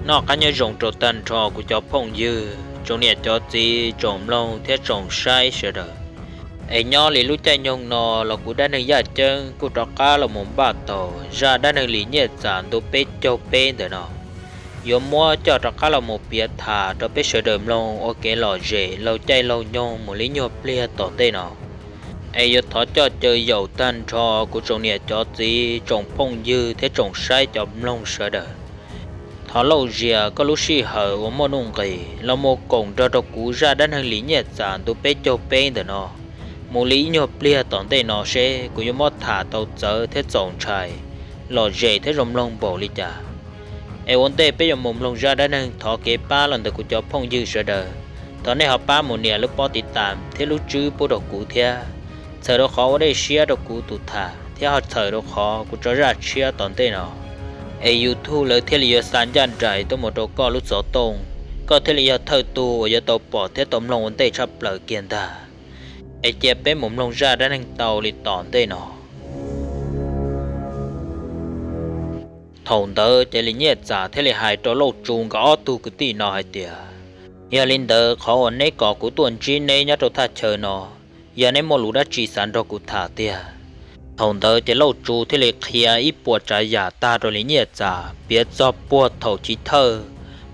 Noj qab nyob zoo rau tag nrho kuv cov phooj ywg, tsoom niam cov txiv, tsoom mloog thiab tsoom saib sawv daws. Es nyob li lub caij nyoog no los kuv Dab Neeg Yaj Ceeb kuj rov qab los mus npaj tau zaj dab neeg Lis Nyiaj Txam ntu peb caug peb ntawm no, yuav muab coj rov qab los mus piav tham rau peb sawv daws mloog ua kev lom zem laug caij laug nyoog mus li nyuag pliag tom ntej no. Es yuav thov coj caw yaum tag nrho kuv tsoom niam cov txiv, tsoom phooj ywg thiab tsoom saib cov mloog sawv daws, thov lauj zias koj lub sij hawm uas muaj nuj nqis los mus koom nrog rau kuv zaj dab neeg Lis Nyiaj Txam ntu peb caug peb ntawm no mus li ib nyuag pliag tom ntej no seb kuv yuav muab tham tau txawv thiab txaus ntshai, lom zem thiab zoo mloog npaum li cas. Es ua ntej peb yuav mus mloog zaj dab neeg, thov kev pab los ntawm kuv cov phooj ywg sawv daws, thov nej ho pab mus nias lub pob tiv tam thiab lub tswb pub rau kuv thiab, txhawm rau qhov ua dej siab rau kuv tus tham thiab ho txhawm rau qhov kuv tso zaj tshiab tom ntej no, es YouTube lawv thiaj li yuav xa ncaj nraim tuaj mus rau koj lub xov tooj, koj thiaj li yog thawj tug uas yuav tau pom thiab tau mloog ua ntej tshaj plaws kiag ntag. Es cia peb mus mloog zaj dab neeg tau li tom ntej no. Thaum ntawd ces Lis Nyiaj Txam thiaj li hais rau Lauj Tsu nkawd ob tug kwv tij no hais tias, yog li ntawd qhov uas neb kom kuv tuaj ntsib neb nyob rau thaj chaw no, yog neb muaj lus dab tsi xav nrog kuv tham tiag? Thaum ntawd ces Lauj Tsu thiaj li qhia ib puas tsav yam tag rau Lis Nyiaj Txam piav txog puag thaum chiv thawj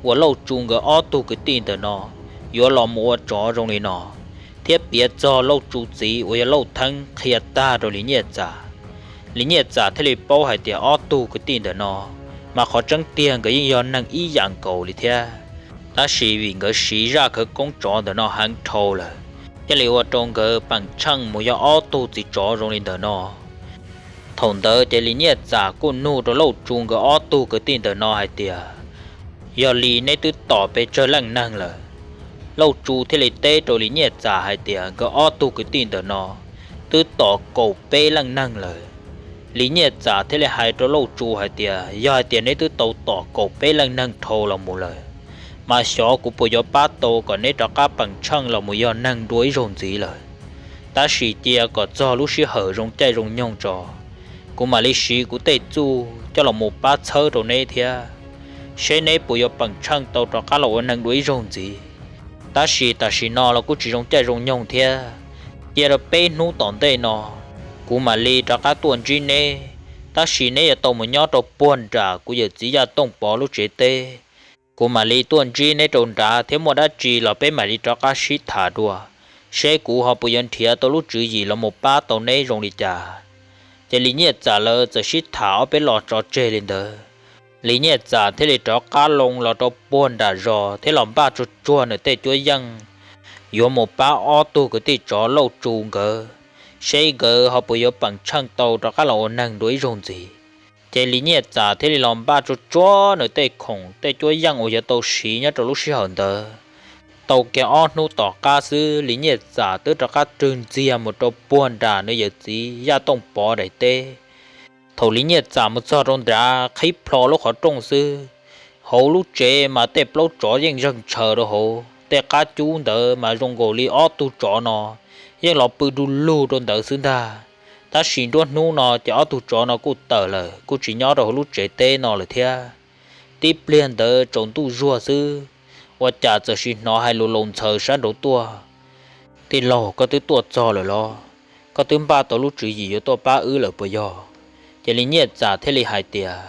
uas Lauj Tsu nkawd ob tug kwv tij ntawm no yuav los mus ua tsov zoo li no, thiab piav txog Lauj Tsu txiv uas yog Lauj Theeb qhia tag rau Lis Nyiaj Txam. Lis Nyiaj Txam thiaj li paub hais tias ob tug kwv tij ntawm no mas qhov tseeb tiag nkawd yeej yog neeg ib yam nkaus li thiab, tab sis vim nkawd siv zaj khawv koob tsov ntawm no heev dhau lawm, thiaj li ua rau nkawd peem tsheej mus yog ob tug txiv tsov zoo li ntawm no. Thaum ntawd ces Lis Nyiaj Txam kuj nug rau Lauj Tsu nkawd ob tug kwv tij ntawm no hais tias, yog li neb twb tom pes tsawg leej neeg lawm? Lauj Tsu thiaj li teb rau Lis Nyiaj Txam hais tias nkawd ob tug kwv tij ntawm no twb tom kaum peb leej neeg lawm. Lis Nyiaj Txam thiaj li hais rau Lauj Tsu hais tias, yog hais tias neb twb tau tom kaum peb leej neeg dhau los mus lawm, mas xyov kuv puas yuav pab tau kom neb rov qab peem tsheej los mus yog neeg dua ib zaug ntxiv lawm. Tab sis cia kom txog lub sij hawm zoo caij zoo nyoog tso, kuv mam li siv kuv tej txuj coj los mus pab txhawb rau neb thiab, seb neb puas yuav peem tsheej tau rov qab los ua neeg dua ib zaug ntxiv. Tab sis tam sim no los kuj tsis zoo caij zoo nyoog thiab, cia rau peb hnub tom ntej no kuv mam li rov qab tuaj ntsib neb, tab sis neb yuav tau mus nyob rau puag nram kuv yawm txiv Yaj Tooj Pov lub tsev teb. Kuv mam li tuaj ntsib neb rau nrad thiab muaj dab tsi los peb mam li rov qab sib tham dua, seb kuv ho puas yuav nrhiav tau lub tswv yim los mus pab tau neb zoo li cas. Ces Lis Nyiaj Txam lawv txawm sib tham ob peb los tso tseg li ntawd, Lis Nyiaj Txam thiaj li rov qab loo los rau puag nram zos thiab los npaj tsuag tsuag nws tej cuab yeej, yuav mus pab ob tug kwv tij tsov Lauj Tsu nkawd, seb nkawd ho puas yuav peem tsheej tau rov qab los ua neeg dua ib zaug ntxiv. Ces Lis Nyiaj Txam thiaj li los npaj tsuag tsuag nws tej khoom tej cuab yeej uas yuav tau siv nyob rau lub sij hawm ntawd. Tau kiag ob hnub tom qab xwb, Lis Nyiaj Txam twb rov qab rwg ntxiag mus rau puag nram nws yawm txiv Yaj Tooj Pov daim teb. Thaum Lis Nyiaj Txam mus txog rau nrad, qhib plho lub qhov rooj xwb, hauv lub tsev mas tej plaub tsov yeej zeeg ntshaw rau hauv, tej qab cub ntawd mas zoo nkaus li ob tug tsov no yeej los pw du lug rau ntawd xwb ntag. Tab sis nruab hnub no ces ob tug tsov no kuj tawm lawm, kuj tsis nyob rau hauv lub tsev teb no lawm thiab. Tib pliag ntawd tsaus ntuj zuag xwb, ua cas txawm sis hnov hais lus laus ntxhaws sab nraud tuaj, tij laug, koj twb tuaj txog lawm los? Koj twb npaj tau lub tswv yim yuav tuaj pab wb lawm puas yog? Ces Lis Nyiaj Txam thiaj li hais tias,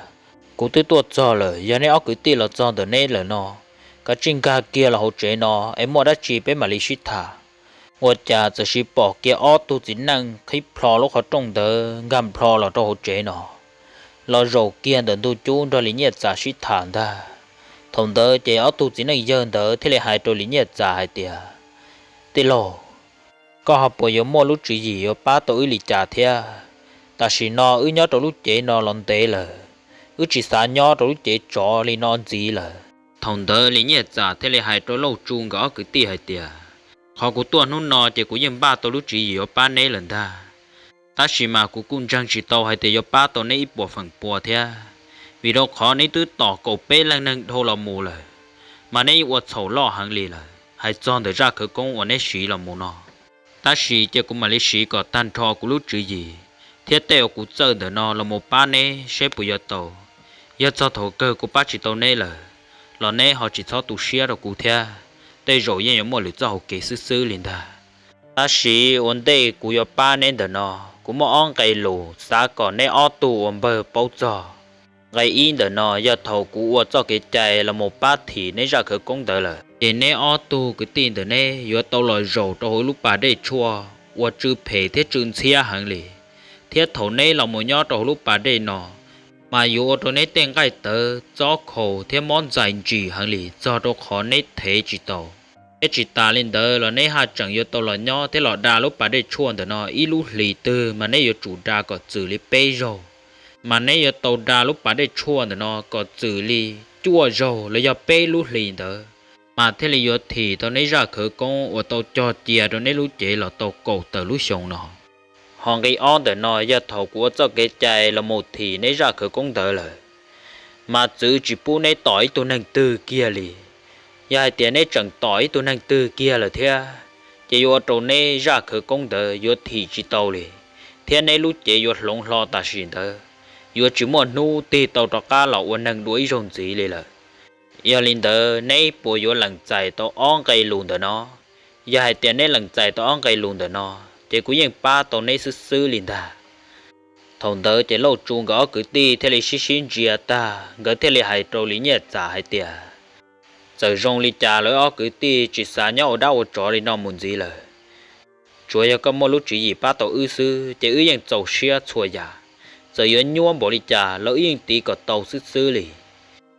kuv twb tuaj txog lawm, yog neb ob kwv tij los txog ntawm neb lawm no, kav tsij nkag kiag los hauv tsev no es muaj dab tsi peb mam li sib tham. Ua cas txawm sis pom kiag ob tug txiv neej qhib plho lub qhov rooj ntawd nkag nplho los rau hauv tsev no, los zaum kiag ntawm ntug cub nrog Lis Nyiaj Txam sib tham ntag. Thaum ntawd ces ob tug txiv neej yawg ntawd thiaj li hais rau Lis Nyiaj Txam hais tias, tij laug, koj ho puas yuav muaj lub tswv yim yuav pab tau wb li cas thiab? Tam sim no wb nyob rau lub cev no los ntev lawm, wb tsis xav nyob rau lub cev tsov li no ntxiv lawm. Thaum ntawd Lis Nyiaj Txam thiaj li hais rau Lauj Tsu nkawd ob kwv tij hais tias, qhov kuv tuaj hnub no ces kuv yeej npaj tau lub tswv yim yuav pab neb lawm ntag, tab sis mas kuv kuj ntseeg tsis tau hais tias yuav pab tau neb ib puas feem pua thiab, vim rau qhov neb twb tom kaum peb leej neeg dhau los mus lawm, mas neb yeej ua txhaum loj heev li lawm hais txog ntawm zaj khawv koob uas neb siv los mus no. Tab sis cia kuv mam li siv kom tag nrho kuv lub tswv yim thiab tej uas kuv txawj ntawm no los mus pab neb seb puas yuav tau. Yog txog thaum kawg kuv pab tsis tau neb lawm, los neb ho tsis txhob tu siab rau kuv thiab. Tej zaum yeej yuav muaj lwm txoj hauv kev xwb xwb li ntag. Tab sis ua ntej kuv yuav pab neb ntawm no, kuv muaj ob nqe lus xav kom neb ob tug ua npawg paub txog. Nqe ib ntawm no yog thaum kuv ua txoj kev cai los mus pab thim neb zaj khawv koob ntawd lawm, ces neb ob tug kwv tij ntawm neb yuav tau los zaum rau hauv lub pas dej tshuaj uas tsw phem thiab tsw ntxhiab heev li. Thiab thaum neb los mus nyob rau hauv lub pas dej no, mas yuav ua rau neb tej nqaij tawv txob khaus thiab mob ntxais ntsim heev li txog rau qhov neb thev tsis tau. Thiab tsis tas li ntawd los neb haj tseem yuav tau los nyob thiab los da lub pas dej tshuaj ntawm no ib lub hlis twg mas neb yuav tsum da kom txwm li peb zaug. Mas neb yuav tau da lub pas dej tshuaj ntawm no kom txwm li cuaj zaug los yog peb lub hlis ntawd, mas thiaj li yuav thim tau neb zaj khawv koob uas tau cog cia rau neb lub cev los tau kaum tawm lub xyoo no. Ho nqe ob ntawm no yog thaum kuv ua txoj kev cai los mus thim neb zaj khawv koob ntawd lawm, mas txwv tsis pub neb tom ib tug neeg twg kiag li. Yog hais tias neb tseem tom ib tug neeg twg kiag lawm thiab, ces yuav ua rau neb zaj khawv koob ntawd yuav thim tsis tau li, thiab neb lub cev yuav hloov hlo tam sim ntawd, yuav tsis muaj hnub tig tau rov qab los ua neeg dua ib zaug ntxiv li lawm. Yog li ntawd neb puas yuav lees txais tau ob nqe lus ntawm no? Yog hais tias neb lees txais tau ob nqe lus ntawm no, ces kuv yeej pab tau neb xwb xwb li ntag. Thaum ntawd ces Lauj Tsu nkawd ob kwv tij thiaj li sib sib ntsia tag, nkawd thiaj li hais rau Lis Nyiaj Txam hais tias, txawm zoo li cas los wb ob kwv tij tsis xav nyob ua dab ua tsov li no mus ntxiv lawm. Tsuav yog koj muaj lub tswv yim pab tau wb xwb ces wb yeej txaus siab txhua yam. Txawm yuav nyuab npaum li cas los wb yeej tiv kom tau xwb xwb li.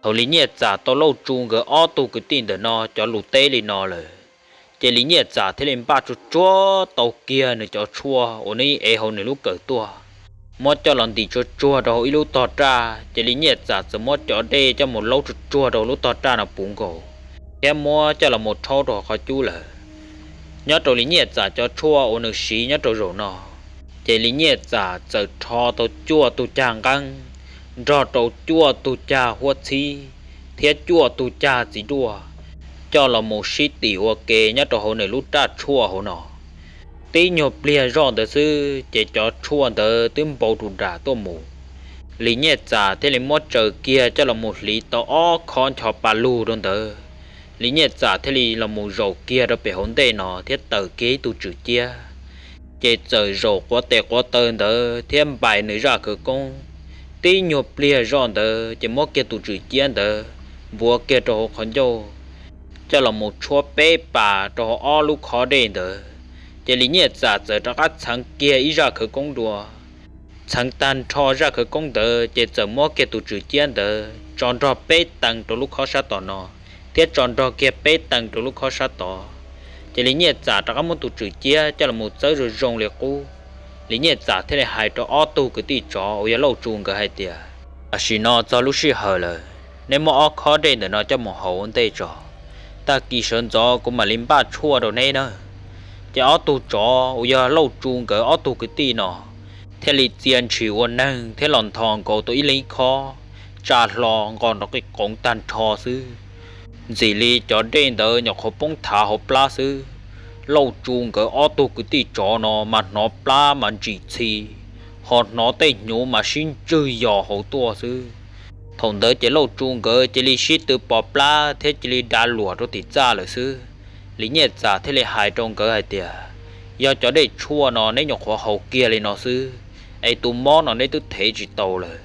Thaum Lis Nyiaj Txam tau Lauj Tsu nkawd ob tug kwv tij ntawm no cov lus teb li no lawm, ces Lis Nyiaj Txam thiaj li npaj tsuag tsuag tau kiag nws cov tshuaj uas nws ev hauv nws lub kawm tuaj, muab coj los ntim tsuag tsuag rau hauv ib lub tog raj. Ces Lis Nyiaj Txam txawm muab cov dej coj mus laub tsuag tsuag rau lub tog raj no puv nkaus, thiab muab coj los mus rhaub rau hauv qhov cub lawm. Nyob rau Lis Nyiaj Txam cov tshuaj uas nws siv nyob rau zaum no, ces Lis Nyiaj Txam txawm rho tau cuaj tug cag nqeeb, nrog rau cuaj tug cag huab txhib, thiab cuaj tug cag txiv duaj, coj los mus sib tim ua ke nyob rau hauv nws lub raj tshuaj hauv no. Tib nyuag pliag zoj ntawd xwb ces cov tshuaj ntawd twb npau ru nram tuaj mus. Lis Nyiaj Txam thiaj li muab tsaws kiag coj los mus hliv tau ob khob ncho pa lug rau ntawd. Lis Nyiaj Txam thiaj li los mus zaum kiag rau pem hauv ntej no thiab tawm kiag ib tug tswm ciab, ces txawm zaum quav tes quav taw ntawd thiab npais nws zaj khawv koob. Tib nyuag pliag zoj ntawd ces muab kiag tus tswm ciab ntawd npuav kiag rau hauv qhov ncauj, coj los mus tshuab peb pas rau hauv ob lub khob dej ntawd. Ces Lis Nyiaj Txam txawm rov qab txheev kiag ib zaj khawv koob dua. Txheev tag nrho zaj khawv koob ntawd ces txawm muab kiag tus tswm ciab ntawd tso nrog peb tees rau lub khob sab tom no, thiab tso nrog kiag peb tees rau lub khob sab tod. Ces Lis Nyiaj Txam rov qab muab tus tswm ciab coj los mus txawb zoo zoo li qub. Lis Nyiaj Txam thiaj li hais rau ob tug kwv tij tsov uas yog Lauj Tsu nkawd hais tias, tam sim no txog lub sij hawm lawm, neb muab ob khob dej ntawm no coj mus haus ua ntej tso. Tag kis sawv ntxov kuv mam li npaj tshuaj rau neb nawb. Ces ob tug tsov uas yog Lauj Tsu nkawd ob tug kwv tij no thiaj li txia ntshis ua neeg thiab los nthos nkaus tau ib leeg ib khob, tsa hlo nqos nrov qis qoov tag nrho xwb. Ntxim li cov dej ntawd nyuam qhuav poob thav hauv plab xwb, Lauj Tsu nkawd ob tug kwv tij tsov no mas hnov plab mas ntsim txhi, ho hnov tej hnyuv mas sib ntswg yos hauv tuaj xwb. Thaum ntawd ces Lauj Tsu nkawd cia li sib tw pos plab thiab cia li da luam rau tim txaj lawm xwb. Lis Nyiaj Txam thiaj li hais rau nkawd hais tias, yog cov dej tshuaj no neb nyuam qhuav haus kiag li no xwb, es tus mob no neb twb thev tsis tau lawm,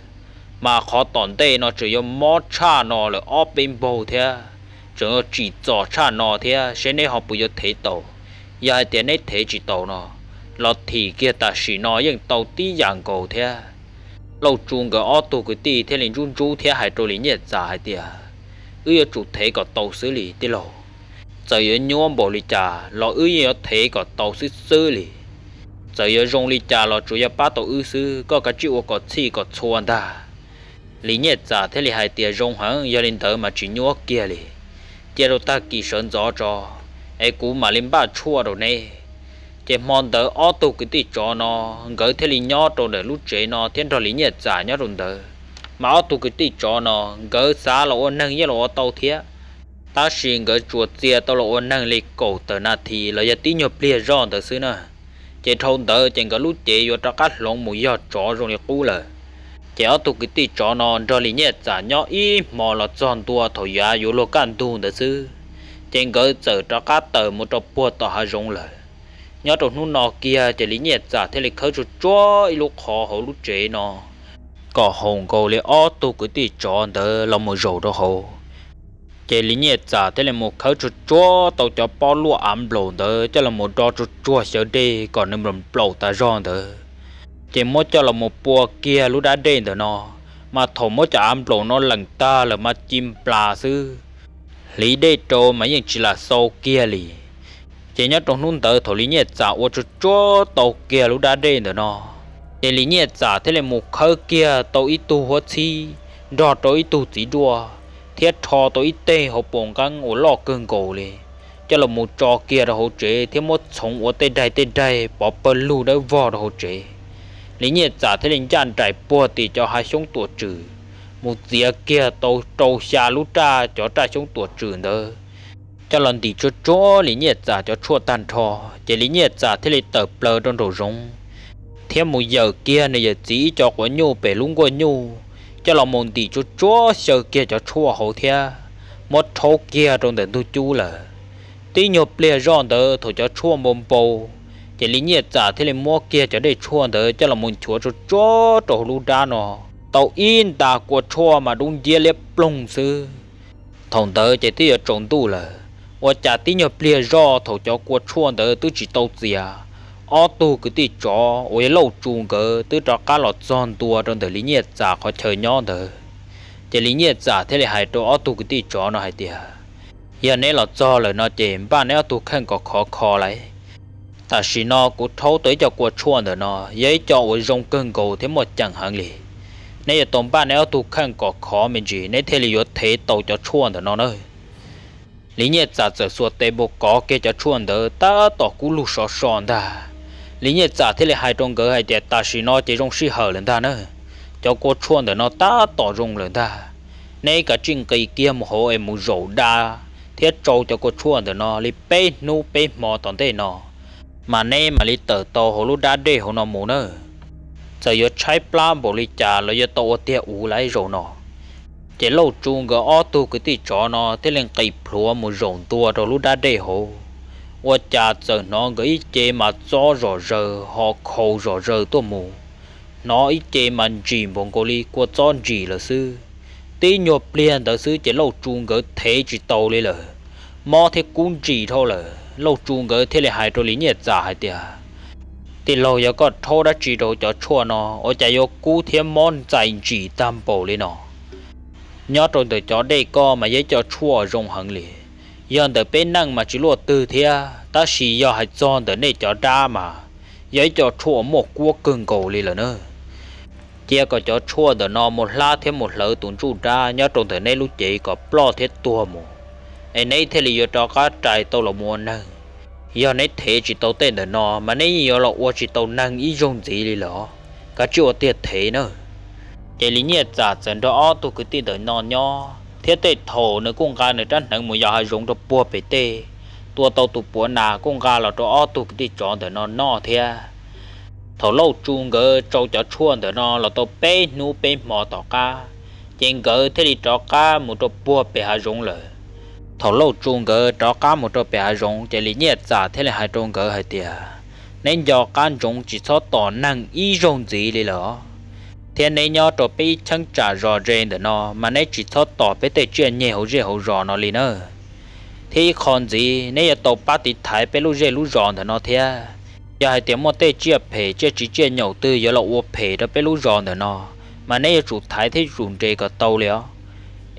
mas qhov tom ntej no tseem yuav mob tshaj no lawm ob peb npaug thiab, tseem yuav tsim txom tshaj no thiab, seb neb ho puas yuav thev tau. Yog hais tias neb thev tsis tau no, los thim kiag tam sim no yeej tau tib yam nkaus thiab. Lauj Tsu nkawd ob tug kwv tij thiaj li ntsub ntsub thiab hais rau Lis Nyiaj Txam hais tias, wb yuav tsum thev kom tau xwb li tij laug. Txawm yuav nyuab npaum li cas los wb yeej yuav thev kom tau xwb xwb li. Txawm yuav zoo li cas los tsuas yog pab tau wb xwb, koj kav tsij ua kom txhij kom txhua ntag. Lis Nyiaj Txam thiaj li hais tias, zoo heev, yog li ntawd mas tsis nyuab kiag li. Cia rau tag kis sawv ntxov tso, es kuv mam li npaj tshuaj rau neb. Ces hmo ntawd ob tug kwv tij tsov no, nkawd thiaj li nyob rau ntawm lub tsev no thiab nrog Lis Nyiaj Txam nyob rau ntawd. Mas ob tug kwv tij tsov no nkawd xav los ua neeg yeej los ua tau thiab, tab sis nkawd tsuas txia tau los ua neeg li kaum tawm nas this los yog tib nyuag pliag zoj ntawd xwb na. Ces dhau ntawd ces nkawd lub cev yuav rov qab hloov mus yog tsov zoo li qub lawm. Ces ob tug kwv tij tsov no nrog Lis Nyiaj Txam nyob ib hmo los txog ntua thaum yav yuav luag kaj ntug ntawd xwb, ces nkawd txawm rov qab tawm mus rau puag tom hav zoov lawm. Nyob rau hnub no kiag ces Lis Nyiaj Txam thiaj li khawb tsuag tsuag ib lub qhov hauv lub tsev no kom haum nkaus li ob tug kwv tij tsov ntawd los mus zaum rau hauv. Ces Lis Nyiaj Txam thiaj li mus khawb tsuag tsuag tau cov pob luaj av nplaum ntawd coj los mus do tsuag tsuag xyaw dej kom nws nplaum nplaum tas zog ntawd, ces muab coj los mus pua kiag lub dab dej ntawm no. Mas thaum muab cov av nplaum no leem tag lawm mas ci nplas xwb, hliv dej rau mas yeej tsis lam xau kiag li. Ces nyob rau hnub ntawd thaum Lis Nyiaj Txam ua tsuag tsuag tau kiag lub dab dej ntawm no, ces Lis Nyiaj Txam thiaj li mus khawb kiag tau ib tug huab txhib nrog rau ib tug txiv duaj, thiab rho tau ib teg hauv paus nqeeb uas loj kawg nkaus li, coj los mus tso kiag rau hauv tsev thiab muab txhoov ua tej daig tej daig pov pawg lug dawb vog rau hauv tsev. Lis Nyiaj Txam thiaj li ncaj nraim puag tim cov hav xyoob tuam tswm mus txiav kiag tau rau xya lub raj cov raj xyoob tuam tswm ntawd coj los ntim tsuag tsuag Lis Nyiaj Txam cov tshuaj tag nrho. Ces Lis Nyiaj Txam thiaj li tawm plaws rau nraum zoov thiab mus yawm kiag nws yawm txiv ib co quav nyuj pem lub nkuaj nyuj coj los mus ntim tsuag tsuag xyaw kiag cov tshuaj hauv thiab muab rhaub kiag rau ntawm ntug cub lawm. Tib nyuag pliag zoj ntawd thaum cov tshuaj npau npau, ces Lis Nyiaj Txam thiaj li muab kiag cov dej tshuaj ntawd coj los mus nchuav tsuag tsuag rau hauv lub dab no, tau ib nta kua tshuaj mas dub nciab liab ploog xwb. Thaum ntawd ces twb yuav tsaus ntuj lawm, ua cas tib nyuag pliag zoj thaum cov kua tshuaj ntawd twb tsis tau txias, ob tug kwv tij tsov uas yog Lauj Tsu nkawd twb rov qab los txog ntua rau ntawm Lis Nyiaj Txam qhov chaw nyob ntawd. Ces Lis Nyiaj Txam thiaj li hais rau ob tug kwv tij tsov no hais tias, yog neb los txog lawm no ces npaj neb ob tug kheej kom khov kho lauj. Tam sim no kuv rhaub tau ib co kua tshuaj ntawm no yog ib co uas zoo kawg nkaus thiab muaj ceem heev li. Neb yuav tau npaj neb ob tug kheej kom khov me ntsis neb thiaj li yuav thev tau cov tshuaj ntawm no na. Lis Nyiaj Txam txawm xuas tes npau kov kiag cov tshuaj ntawd tab tom kub lug sov so ntag. Lis Nyiaj Txam thiaj li hais rau nkawd hais tias, tam sim no ces zoo sij hawm lawm ntag na, cov kua tshuaj ntawm no tab tom zoo lawm ntag. Neb kav tsij nqis kiag mus hauv es mus zaum da thiab tsau cov kua tshuaj ntawm no li peb hnub peb hmo tom ntej no, mas neb mam li tawm tau hauv lub dab dej hauv no mus na. Txawm yuav tshaib plab npaum li cas los yuav tau ua tiag uv lawm zaum no. Ces Lauj Tsu nkawd ob tug kwv tij tsov no thiaj li nqis plhuav mus zaum ntua rau lub dab dej hauv. Ua cas txawm hnov nkawd ib ce mas txob zom zaws ho khaus zom zaws tuaj mus, hnov ib ce mas ntsim npaum nkaus li kua txob ntsim lawm xwb. Tib nyuag pliag ntawd xwb ces Lauj Tsu nkawd thev tsis tau li lawm, mob thiab kub ntsim dhau lawm. Lauj Tsu nkawd thiaj li hais rau Lis Nyiaj Txam hais tias, tij laug, yog koj rhaub dab tsi rau cov tshuaj no ua cas yuav kub thiab mob ntxais ntsim tag npaum li no? Nyob rau ntawm cov dej koj mas yog ib co tshuaj zoo heev li. Yog ntawm peb neej mas tsis luaj twg thiab, tab sis yog hais txog ntawm nej cov dab mas yog ib co tshuaj uas muaj kuab kawg nkaus li lawm na. Cia kom cov tshuaj ntawm no mus hlab thiab mus hlawv tus ntsuj dab nyob rau ntawm neb lub cev kom ploj thiab tuag mus, es neb thiaj li yuav rov qab rais tau los mus ua neeg. Yog neb thev tsis tau tej ntawm no mas neb yeej yuav los ua tsis tau neeg ib zaug ntxiv li lawm. Kav tsij ua tiag thev na. Ces Lis Nyiaj Txam txawm nrog ob tug kwv tij ntawm no nyob thiab tej thaum nws kuj nqa nws rab hneev mus yos hav zoov rau puag pem tej, tua tau tus puav nas kuj nqa los rau ob tug kwv tij tsov ntawm no noj thiab. Thaum Lauj Tsu nkawd tsau cov tshuaj ntawm no los tau peb hnub peb hmo tom qab, ces nkawd thiaj li rov qab mus rau puag pem hav zoov lawm. Thaum Lauj Tsu nkawd rov qab mus rau pem hav zoov ces Lis Nyiaj Txam thiaj li hais rau nkawd hais tias, neb nco qab ntsoov tsis txhob tom neeg ib zaug ntxiv li lawm os, thiab neb nyob rau peb ib cheeb tsam zos ze ntawm no mas neb tsis txhob tom peb tej tsiaj nyeg hauv zej hauv zos no li na. Thiab ib qho ntxiv neb yuav tau pab tiv thaiv peb lub zej lub zos ntawm no thiab. Yog hais tias muaj tej tsiaj phem tsiaj tsiv tsiaj nyaum twg yuav los ua phem rau peb lub zos ntawm no, mas neb yuav tsum thaiv thiab yuav tsum nres kom tau li os.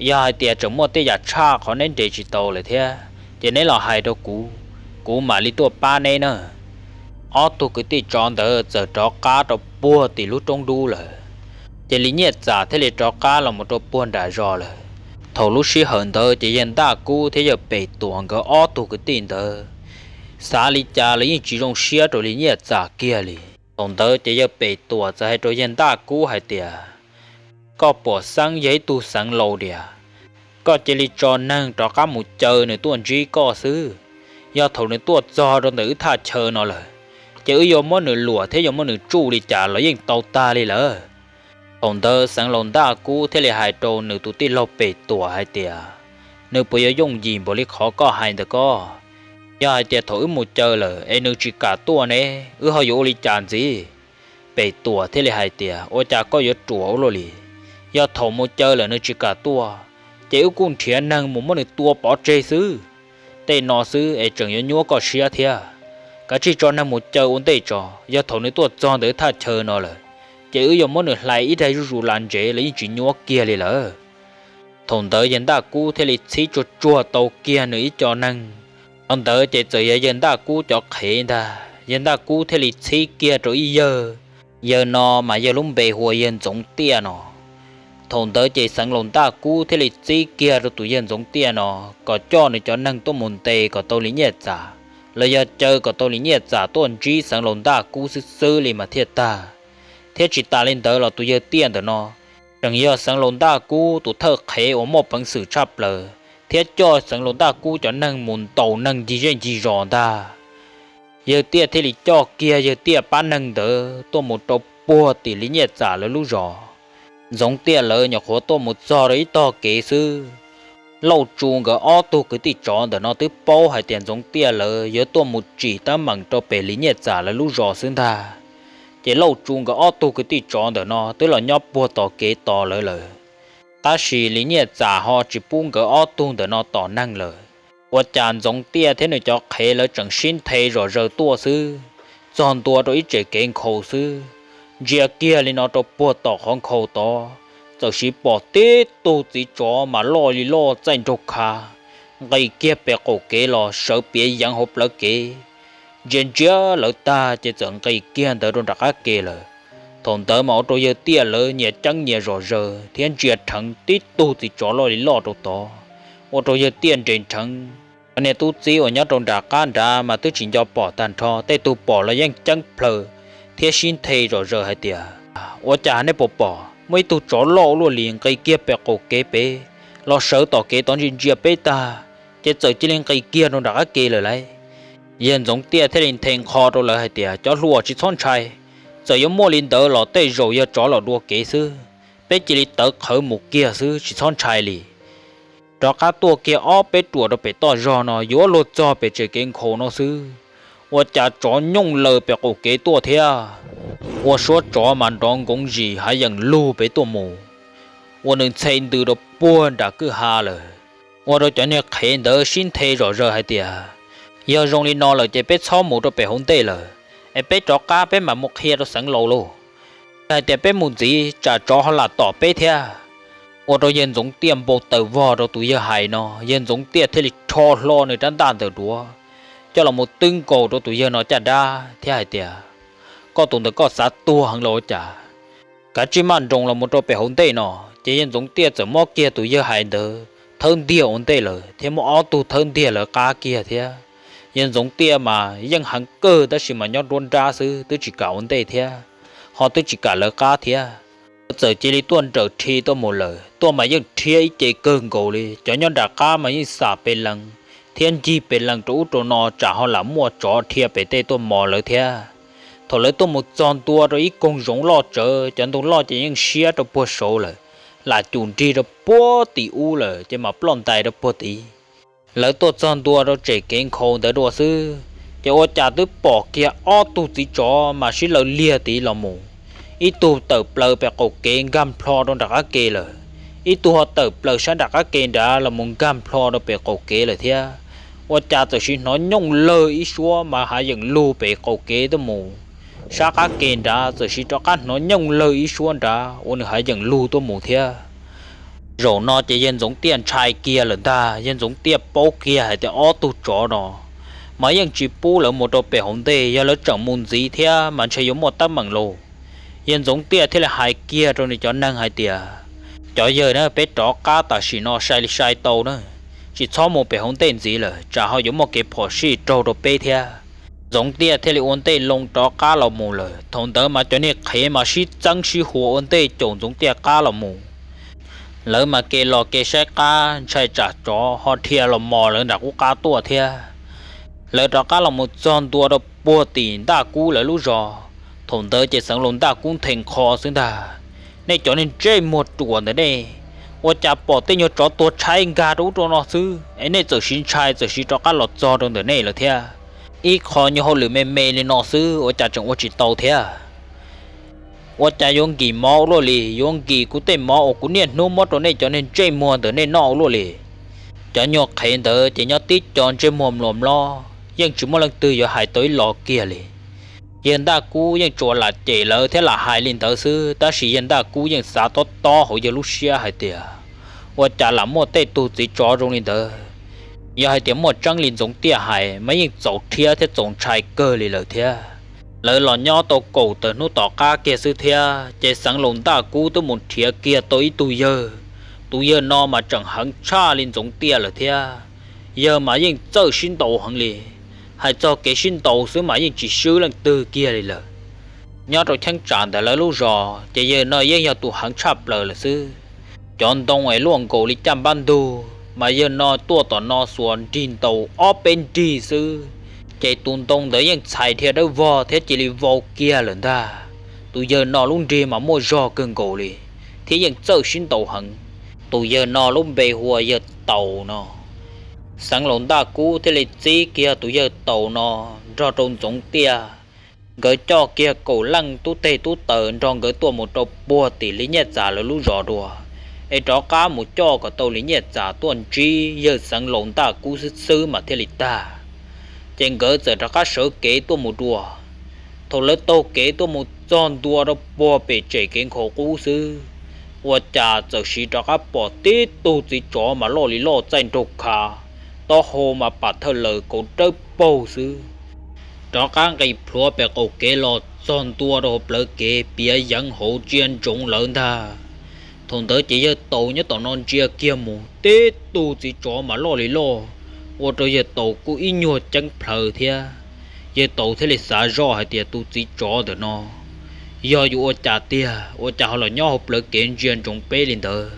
Yog hais tias tseem muaj tej yam tshaj qhov neb nres tsis tau lawm thiab, ces neb los hais rau kuv, kuv mam li tuaj pab neb na. Ob tug kwv tij tsov ntawd txawm rov qab rau puag tim lub roob dub lawm. Ces Lis Nyiaj Txam thiaj li rov qab los mus rau puag nram zos lawm. Thaum lub sij hawm ntawd ces yawg Ntaj Kub thiab yawg Pem Tuam nkawd ob tug kwv tij ntawd xav li cas los yeej tsis zoo siab rau Lis Nyiaj Txam kiag li. Thaum ntawd ces yawg Pem Tuam txawm hais rau yawg Ntaj Kub hais tias, koj pom xeeb yog ib tug xeev laus diam, koj cia li tso neeg rov qab mus caw nws tuaj ntsib koj xwb. Yog thaum nws tuaj txog rau ntawm wb thaj chaw no lawm, ces wb yuav muab nws luam thiab yuav muab nws tsuj li cas los yeej tau tag li lawm. Thaum ntawd Xeev Laus Ntaj Kub thiaj li hais rau nws tus tij laug Pem Tuam hais tias, nws puas yuav yooj yim npaum li qhov koj hais ntawd ko? Yog hais tias thaum wb mus caw lawm es nws tsis kam tuaj ne, wb ho yuav ua li cas ntxiv? Pem Tuam thiaj li hais tias, ua cas koj yuav ruam ua luaj li? Yog thaum mus caw lawm nws tsis kam tuaj, ces wb kuj nrhiav neeg mus muab nws tua pov tseg xwb. Tej no xwb es tseem yuav nyuab koj siab thiab. Kav tsij tso neeg mus caw ua ntej tso, yog thaum nws tuaj txog ntawm thaj chaw no lawm, ces wb yuav muab nws hlais ib daig zuj zus las ntsev los yeej tsis nyuab kiag li lawm. Thaum ntawd yawg Ntaj Kub thiaj li txhib tsuag tsuag tau kiag nws ib co neeg. Qhov ntawd ces txawm yog yawg Ntaj Kub cov qhev ntag, yawg Ntaj Kub thiaj li txhib kiag rau ib yawg. Yawg no mas yog lub npe hu ua yawg Ntxoov Tiaj no. Thaum ntawd ces Xeev Laus Ntaj Kub thiaj li txib kiag rau tus yawg Ntxoov Tiaj no kom coj nws cov neeg tuaj mus ntes kom tau Lis Nyiaj Txam, los yog caw kom tau Lis Nyiaj Txam tuaj ntsib Xeev Laus Ntaj Kub xwb xwb li mas thiaj tag. Thiab tsis tas li ntawd los tus yawg Tiaj ntawm no tseem yog Xeev Laus Ntaj Kub tus thawj qhev uas muaj peev xwm tshaj plaws, thiab coj Xeev Laus Ntaj Kub cov neeg mus ntaus neeg ncig zej ncig zos ntag. Yawg Tiaj thiaj li coj kiag yawg Tiaj pab neeg ntawd tuaj mus rau puag tim Lis Nyiaj Txam lawv lub zos. Ntxoov Tiaj lawv nyuam qhuav tuaj mus txog rau ib tog kev xwb. Lauj Tsu nkawd ob tug kwv tij tsov ntawm no twb paub hais tias Ntxoov Tiaj lawv yuav tuaj mus tsim teeb meem rau pem Lis Nyiaj Txam lawv lub zos xwb ntag. Ces Lauj Tsu nkawd ob tug kwv tij tsov ntawm no twb los nyob puag tom kev tos lawv lawm. Tab sis Lis Nyiaj Txam ho tsis pub nkawd ob tug ntawm no tom neeg lawm. Ua cas Ntxoov Tiaj thiab nws cov qhev lawv tseem sib nthe zom zaws tuaj xwb, txog ntua rau ib tsev kev nkhaus xwb. Ntsia kiag li no rau puag tom qhov nkhaus tod, txawm siv pom tib tug txiv tsov mas loj li loj txaij nraug khav, nqis kiag pem qaum kev los sawv piav yeev hauv plawv kev. Ntsia ntsia lawv tag ces txawm nqis kiag ntawd rau nram qab ke lawm. Thaum ntawd mas ua rau yawg Tiaj lawv nyias ceeb nyias zom zaws thiab ntsia rheev tib tug txiv tsov loj li loj rau tod, ua rau yawg Tiaj nres nrheev. Cov niag tub txib uas nyob rau nram qab nrad mas twb tsis nco pom tag nrho, tej tug pom los yeej ceeb plaws thiab sib nthe zom zaws hais tias, ua cas nej puas pom muaj ib tug tsov loj ua luaj li nqis kiag pem qaum kev pem los sawv tom kev tod ntsia ntsia peb tag, ces txawm cia li nqis kiag rau nram qab ke lawm lauj? Yawg Ntxoov Tiaj thiaj li nthe nqho rau lawv hais tias, cov hluas, tsis txhob ntshai, txawm yuav muaj li ntawd los tej zaum yog tsov los dua kev xwb. Peb cia li tawv qhawv mus kiag xwb, tsis txhob ntshai li. Rov qab tuaj kiag ob peb ruam rau pem toj zog no yuav luag txog pem tsev kev nkhaus no xwb, ua cas tsov nyooj laws pem qaum kev tuaj thiab. Ua suab tsov mas nrov nkoov zis hav yeem lug pem tuaj mus, ua nws ntxhe ntws rau puag nram kwj ha lawm. Ua rau cov niag qhev ntawd sib nthe zom zaws hais tias, yog zoo li no lawm ces peb txhob mus rau pem hauv ntej lawm, es peb rov qab peb mam mus qhia rau Xeev Laus lauj. Yog hais tias peb mus ntxiv tsam tsov ho lam tom peb thiab. Ua rau yawg Ntxoov Tiaj npau taws vog rau tus yawg hais no, yawg Ntxoov Tiaj thiaj li rho hlo nws rab ntaj ntawm duav, coj los mus twb nkaus rau tus yawg no caj dab thiab hais tias, koj tus ntawd koj xav tuag heev los ua cas? Kav tsij maj nroos los mus rau pem hauv ntej no. Ces yawg Ntxoov Tiaj txawm muab kiag tus yawg hais ntawd thawb ntiag ua ntej lawm thiab muab ob tug thawb ntiag lawv qab kiag thiab. Yawg Ntxoov Tiaj mas yeej heev kawg tab sis mas nyob nruab nrab xwb twb tsis kam ua ntej thiab, ho twb tsis kam lawv qab thiab. Txawm cia li tuaj nrawm rhi tuaj mus lawm, tuaj mas yeej rhiab ib ce kawg nkaus li, cov nyob nram qab mas yeej xam pes lees thiab ncig pes lees rau ub rau no tsam ho lam muaj tsov dhia pem tej tuaj mos lawv thiab. Thaum lawv tuaj mus txog ntua rau ib koog zoov loj tsawv, cov ntoo loj ces yeej siab rau puag saud lawm, lam cum nrig rau puag tim ub lawm ces mam ploj ntais rau puag tid. Lawv tuaj txog ntua rau tsev kev nkhaus ntawd dua xwb, ces ua cas twb pom kiag ob tug txiv tsov mas sib law liag tid los mus. Ib tug tawm plaws pem qaum kev nkag nplho rau nram qab ke lawm, ib tug ho tawm plaws sab nram qab ke nrad los mus nkag nplho rau pem qaum kev lawm thiab. Ua cas txawm sis hnov nyooj lawg ib suab mas hav yeem lug pem qaum kev tuaj mus. Sab qab ke nrad txawm sis rov qab hnov nyooj lawg ib suab nrad uas nws hav yeem lug tuaj mus thiab. Zaum no ces yawg Ntxoov Tiaj ntshai kiag lawm ntag. Yawg Ntxoov Tiaj paub kiag hais tias ob tug tsov no mas yeej tsis pub lawv mus rau pem hauv ntej, yog lawv tseem mus ntxiv thiab mas ntshe yuav muaj teeb meem lauj. Yawg Ntxoov Tiaj thiaj li hais kiag rau nws cov neeg hais tias, cov yawg na, peb rov qab tam sim no sai li sai tau na, tsis txhob mus pem hauv ntej ntxiv lawm tsam ho yuav muaj kev phom sij raug rau peb thiab. Ntxoov Tiaj thiaj li ua ntej loo rov qab los mus lawm. Thaum ntawd mas cov niag qhev mas sib txeeb sib huas ua ntej caum Ntxoov Tiaj qab los mus. Lawv mas ke los ke saib qab ntshai tsam tsov ho dhia los mos lawv nram qub qab tuaj thiab. Lawv rov qab los mus txog ntua rau puag tim Ntaj Kub lawv lub zos. Thaum ntawd ces Xeev Laus Ntaj Kub nthe nqho xwb ntag. Nej cov niag ntsej muag ruam ntawm nej, ua cas pom tej nyuag tsov tuag tshaib nkag rau ub rau no xwb es nej txawm siv ntshai txawm siv rov qab los txog rau ntawm nej lawm thiab? Ib qho nyuag hauj lwm me me li no xwb ua cas tseem ua tsis tau thiab? Ua cas yuav nkim mov ua luaj li, yuav nkim kuv tej mov uas kuv niaj hnub muab rau nej cov niag ntsej muag ntawm nej noj ua luaj li? Cov nyuag qhev ntawd ces nyob tib co ntsej muag mluas mlob, yeej tsis muaj leej twg yuav hais tau ib los kiag li. Yawg Ntaj Kub yeej tsuas lam cem lawv thiab lam hais li ntawd xwb, tab sis Yawg Ntaj Kub yeej xav tob tob hauv yawg lub siab hais tias, ua cas lam muaj tej tug txiv tsov zoo li ntawd. Yog hais tias muaj tseeb li Ntxoov Tiaj hais mas yeej txaus rhiab thiab txaus ntshai kawg li lawm thiab. Lawv los nyob tau kaum tawm hnub tom qab kiag xwb thiab, ces Xeev Laus Ntaj Kub twb mus nrhiav kiag tau ib tug yawg. Tus yawg no mas tseem heev tshaj li Ntxoov Tiaj lawm thiab. Yawg mas yeej txawj sib ntaus heev li, hais txog kev sib ntaus xwb mas yeej tsis swb leej twg kiag li lawm. Nyob rau cheeb tsam ntawm lawv lub zos ces yawg no yeej yog tus heev tshaj plaws lawm xwb. Cov ntoo es luaj nkaus li caj npab ntug mas yawg no tuaj tom no xuas nrig ntaus ob peb nrig xwb, ces tus ntoo ntawd yeej txhais dhia dawb vog thiab cia li vau kiag lawm ntag. Tus yawg no lub nrig mas muaj zog kawg nkaus li, thiab yeej txawj sib ntaus heev. Tus yawg no lub npe hu ua yawg Taus no. Xeev Laus Ntaj Kub thiaj li txib kiag tus yawg Taus no nrog rau Ntxoov Tiaj. Nkawd coj kiag kaum leej tub teg tub taws nrog nkawd tuaj mus rau puag tim Lis Nyiaj Txam lawv lub zos dua, es rov qab mus coj kom tau Lis Nyiaj Txam tuaj ntsib yawg Xeev Laus Ntaj Kub xwb xwb mas thiaj li tag. Ces nkawd txawm rov qab sawv kev tuaj mus dua. Thaum lawv taug kev tuaj mus txog ntua rau puag pem tsem kev nkhaus qub xwb, ua cas txawm siv rov qab pom tib tug txiv tsov mas loj li loj txaij nraug khav, taub hau mas pam thawj lawm kauv dawb paug xwb. Rov qab nqis plhuav pem qaum kev los txog ntua rau hauv plawv kev piav yeev hauv ntsia ntsoov lawv ntag. Thaum ntawd ces yawg Taus nyob tom no ntsia kiag mus tib tug txiv tsov mas loj li loj, ua rau yawg Taus kuj ib nyuag ceeb plhaws thiab. Yawg Taus thiaj li xav zoj hais tias tus txiv tsov ntawm no yog yuav ua cas tiag, ua cas ho los nyob hauv plawv kev ntsia ntsoov peb li ntawd.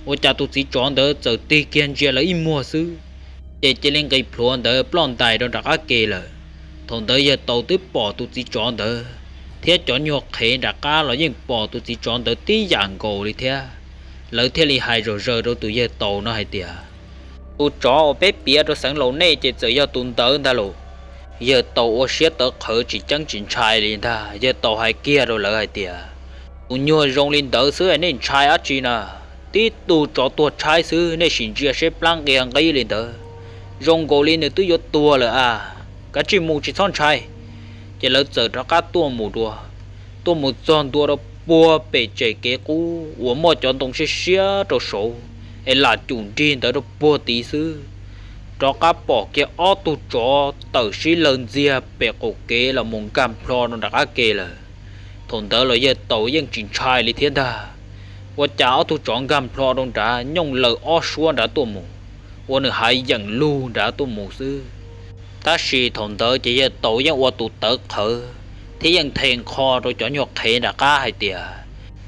Ua cas tus txiv tsov ntawd txawm tig kiag ntsia lawv ib muag xwb, ces cia li nqis plhuav ntawd ploj ntais rau nram qab ke lawm. Thaum ntawd yawg Taus twb pom tus txiv tsov ntawd, thiab cov nyuag qhev nram qab los yeej pom tus txiv tsov ntawd tib yam nkaus li thiab. Lawv thiaj li hais zom zaws rau tus yawg Taus no hais tias, tus tsov uas peb piav rau Xeev Laus nej ces txawm yog tus ntawd ntag lauj. Yawg Taus ua siab tawv qhawv tsis ceeb tsis ntshai li ntag, yawg Taus hais kiag rau lawv hais tias, tus nyuag zoo li ntawd xwb nej ntshai dab tsi na? Tib tug tsov tuag tshaib xwb nej sim ntsia seb plab nqia nqib li ntawd, zoo nkaus li nws twb yuav tuag lawm a, kav tsij mus tsis txhob ntshai. Ces lawv txawm rov qab tuaj mus dua, tuaj mus txog ntua rau puag pem tsem kev qub uas muaj cov ntoo siab siab rau saud, es lam cum nrig ntawd rau puag tid xwb, rov qab pom kiag ob tug tsov tawm sib lawg ntxiag pem qaum kev los mus nkag nplho rau nram qab ke lawm. Thaum ntawd los yawg Taus yeej tsis ntshai li thiab ntag. Ua cas ob tug tsov nkag nplho rau nrad nyooj laws ob suab nrad tuaj mus, ua nws hav yeem lug nrad tuaj mus xwb. Tab sis thaum ntawd ces yawg Taus yeej ua tus tawv qhawv, thiab yeej nthe nqho rau cov nyuag qhev nram qab hais tias,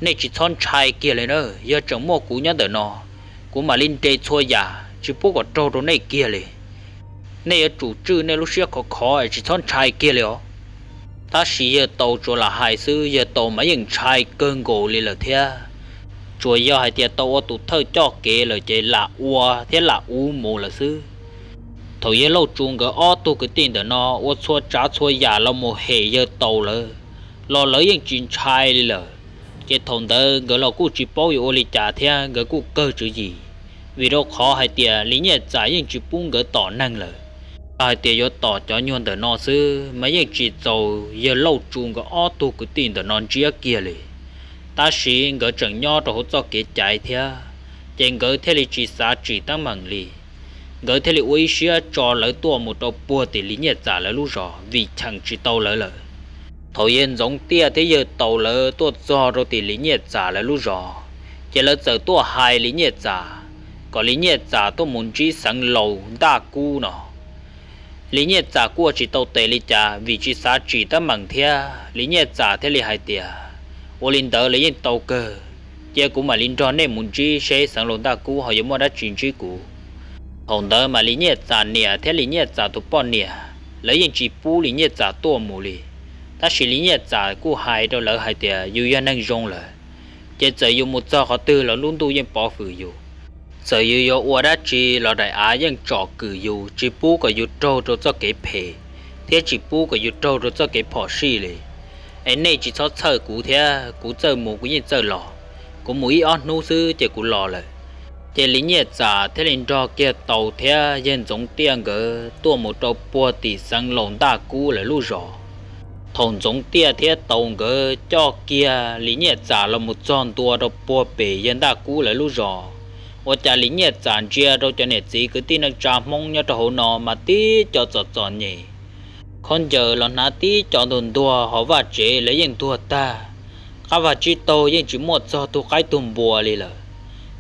nej tsis txhob ntshai kiag li na, yog tseem muaj kuv nyob ntawm no, kuv mam li nres txhua yam tsis pub kom raug rau nej kiag li. Nej yuav tsum tswj nej lub siab khov khov es tsis txhob ntshai kiag li os. Tab sis yawg Taus tsuas lam hais xwb, yawg Taus mas yeej ntshai kawg nkaus li lawm thiab. Tsuas yog hais tias tau ua tus thawj coj kev lawm ces lam ua thiab lam uv mus lawm xwb. Thaum yawg Lauj Tsu nkawd ob tug kwv tij ntawm no ua txhua tsav txhua yam los mus hem yawg Taus lawm, los lawv yeej tsis ntshai li lawm. Ces thaum ntawd nkawd los kuj tsis paub yuav ua li cas thiab nkawd kuj kawg tswv yim, vim rau qhov hais tias Lis Nyiaj Txam yeej tsis pub nkawd tom neeg lawm. Yog hais tias yuav tom cov nyuag ntawm no xwb mas yeej tsis txaus yawg Lauj Tsu nkawd ob tug kwv tij ntawm no ntsiab kiag li. Tab sis nkawd tseem nyob rau hauv txoj kev cai thiab, ces nkawd thiaj li tsis xav tsim teeb meem li. Nkawd thiaj li ua ib siab tso lawv tuaj mus rau puag tim Lis Nyiaj Txam lawv lub zos vim cheem tsis tau lawv lawm. Thaum yawg Ntxoov Tiaj thiab yawg Taus lawv tuaj txog rau tim Lis Nyiaj Txam lawv lub zos, ces lawv txawm tuaj hais Lis Nyiaj Txam kom Lis Nyiaj Txam tuaj mus ntsib Xeev Laus Ntaj Kub no. Lis Nyiaj Txam kuj ua tsis tau tes li cas vim tsis xav tsim teeb meem thiab, Lis Nyiaj Txam thiaj li hais tias, ua li ntawd los yeej tau kawg, cia kuv mam li nrog nej mus ntsib seb Xeev Laus Ntaj Kub ho yuav muaj dab tsi ntsib kuv. Thaum ntawd mas Lis Nyiaj Txam niam thiab Lis Nyiaj Txam tus poj niam, lawv yeej tsis pub Lis Nyiaj Txam tuaj mus li. Tab sis Lis Nyiaj Txam kuj hais rau lawv hais tias yus yog neeg zoo lawm, Ces txawm yus mus txog qhov twg los lub ntuj yeej pov hwm yus. Txawm yus yuav ua dab tsi los daim av yeej tsom kwm yus, tsis pub kom yus raug rau txoj kev phem, thiab tsis pub kom yus raug rau txoj kev phom sij li. Es nej tsis txhob txhawj kuv thiab, kuv txawj mus kuv yeej txawj los. Kuv mus ib ob hnub xwb ces kuv los lawm. Ces Lis Nyiaj Txam thiaj li nrog kiag Tau thiab yawg Ntxoov Tiaj nkawd tuaj mus rau puag tim Xeev Laus Ntaj Kub lawv lub zos. Thaum Ntxoov Tiaj thiab Tau nkawd coj kiag Lis Nyiaj Txam los mus txog ntua rau puag pem yawg Ntaj Kub lawv lub zos, ua cas Lis Nyiaj Txam ntsia rau cov niam txiv kwv tij neej tsa Hmoob nyob rau hauv no mas tib co txom txom nyem. Khaub ncaws los hnav tib co ntuag ntuag, ho vaj tsev lawv yeej ntuag tag. Qab vaj tsib taug yeej tsis muaj txog tug qaib tug npua li lawm.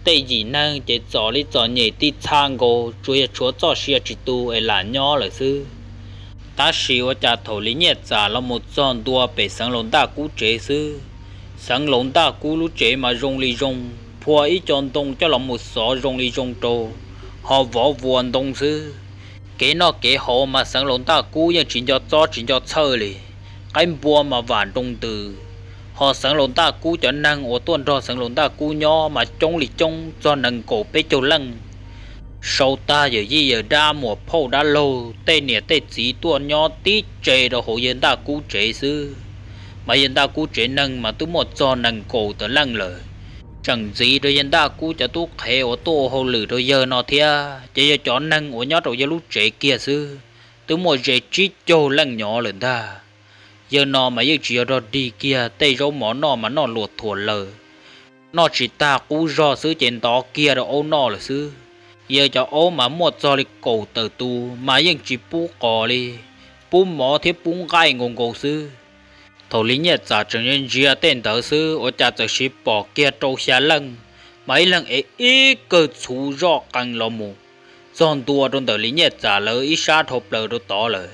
Tej yim neeg ces txom li txom nyem tib txhab nkaus, tsuas yog tshuav txoj sia tsis tu es lam nyob lawm xwb. Tab sis ua cas thaum Lis Nyiaj Txam los mus txog ntua pem Xeev Laus Ntaj Kub tsev xwb, Xeev Laus Ntaj Kub lub tsev mas zoo li zoo, phua ib co ntoo coj los mus xov zoo li zoo rau, ho vov vuas ntoo xwb. Kev noj kev haus mas Xeev Laus Ntaj Kub yeej tsis nco txob tsis nco txhawj li. Qaib npua mas vam nroo ntws, ho Xeev Laus Ntaj Kub cov neeg uas tuaj nrog Xeev Laus Ntaj Kub nyob mas coob li coob txog nees nkaum peb caug leej. Sau tag yawm yij yawm dab muam phauj dab laug tej niam tej txiv tuaj nyob tib tse rau hauv yawg Ntaj Kub tsev xwb, mas yawg Ntaj Kub tsev neeg mas twb muaj txog nees nkaum tawm leej lawm. Tseem ntxiv rau yawg Ntaj Kub cov tub qhev uas tuaj ua hauj lwm rau yawg no thiab ces yog cov neeg uas nyob rau yawg lub tsev kiag xwb, twb muaj ze tsib caug leej nyob lawm ntag. Yawg no mas yeej tsis yog rog dig kiag, tej zaub mov noj mas noj luas thuam lawm, noj tsis tag qub zog xwb ces ntov kiag rau aub noj lawm xwb. Yawg cov aub mas muaj txog li kaum tawm tus mas yeej tsis pub qos li, pub mov thiab pub nqaij nkaus nkaus xwb. Thaum Lis Nyiaj Txam tseem ntsia tej ntawd xwb ua cas txawm siv pom kiag rau xya leej, mas ib leeg ev ib kawm txhuv zoj qees los mus txog ntua rau ntawm Lis Nyiaj Txam lawv ib sab dhau plaws rau tod lawm.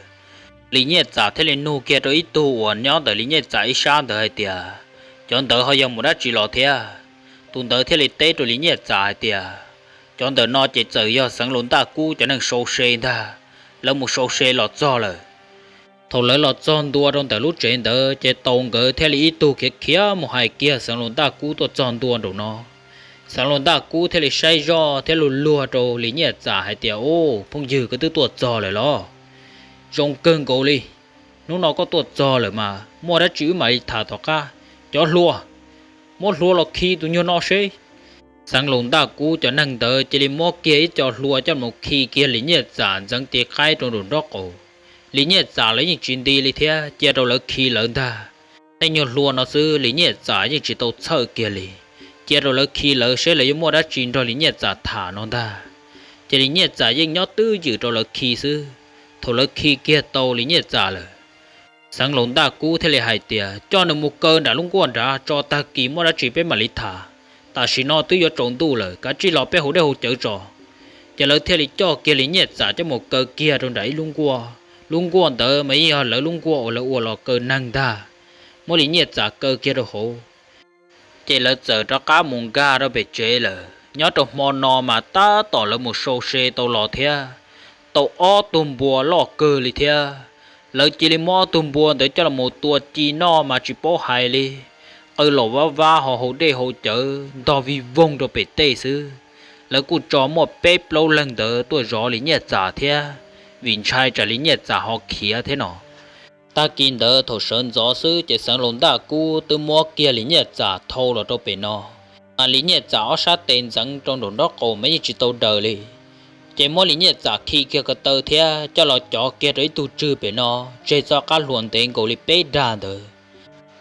Lis Nyiaj Txam thiaj li nug kiag rau ib tug uas nyob ntawm Lis Nyiaj Txam ib sab ntawd hais tias, cov ntawd ho yog mus dab tsi los thiab? Tus ntawd thiaj li teb rau Lis Nyiaj Txam hais tias, cov ntawm no ces txawm yog Xeev Laus Ntaj Kub cov neeg sau se ntag, lawv mus sau se los txog lawm. Thaum lawv los txog ntua rau ntawm lub tsev ntawd ces Tau nkawd thiaj li ib tug khiav khiav mus hais kiag Xeev Laus Ntaj Kub tuaj txog ntua nraum no. Xeev Laus Ntaj Kub thiaj li saib zoj thiab luag luag rau Lis Nyiaj Txam hais tias, u, phooj ywg, koj twb tuaj txog lawm los? Zoo kawg nkaus li. Hnub no koj tuaj txog lawm mas muaj dab tsi wb mam li tham tom qab. Cov hlua, muab hlua los khi tus nyuag no seb. Xeev Laus Ntaj Kub cov neeg ntawd cia li muab kiag ib co hlua coj mus khi kiag Lis Nyiaj Txam ntxeev tis qaib rau nraum nraub qaum. Lis Nyiaj Txam lawv yeej tsis nti li thiab, cia rau lawv khi lawv ntag. Tej nyuag hlua no xwb Lis Nyiaj Txam yeej tsis tau txhawj kiag li, cia rau lawv khi lawv seb lawv yuav muaj dab tsi nrog Lis Nyiaj Txam tham no ntag. Ces Lis Nyiaj Txam yeej nyob twj ywm rau lawv khi xwb. Thaum lawv khi kiag tau Lis Nyiaj Txam lawm, Xeev Laus Ntaj Kub thiaj li hais tias, coj nws mus kaw nram lub nkuaj nrad tso, tag kis muaj dab tsi peb mam li tham. Tam sim no twb yuav tsaus ntuj lawm, kav tsij los peb haus dej haus cawv tso. Ces lawv thiaj li coj kiag Lis Nyiaj Txam coj mus kaw kiag rau nram ib lub nkuaj. Lub nkuaj ntawd mas yeej yog lawv lub nkuaj uas lawv ua los kaw neeg ntag. Muab Lis Nyiaj Txam kaw kiag rau hauv, ces lawv txawm rov qab mus nkag rau pem tsev lawm. Nyob rau hmo no mas tab tom lawv mus sau se tau los thiab, tau ob tug npua loj kawg li thiab. Lawv cia li muab ob tug npua ntawd coj los mus tua ci noj mas tsis paub hais li, qw los vab vab ho haus dej haus cawv ntog vij voog rau pem tej xwb. Lawv kuj tso muaj peb plaub leeg ntawd tuaj zov Lis Nyiaj Txam thiab, vim ntshai tsam Lis Nyiaj Txam ho khiav thiab no. Tag kis ntawd thaum sawv ntxov xwb ces Xeev Laus Ntaj Kub twb muab kiag Lis Nyiaj Txam thau los rau pem no. Mas Lis Nyiaj Txam ob sab tes ntxeev rau nraum nraub qaum mas yeej tsis tau daws li. Ces muab Lis Nyiaj Txam khi kiag ko taw thiab coj los cov kiag rau ib tug tswg pem no, tseg txoj qab hlua ntev nkaus li peb dag ntawd.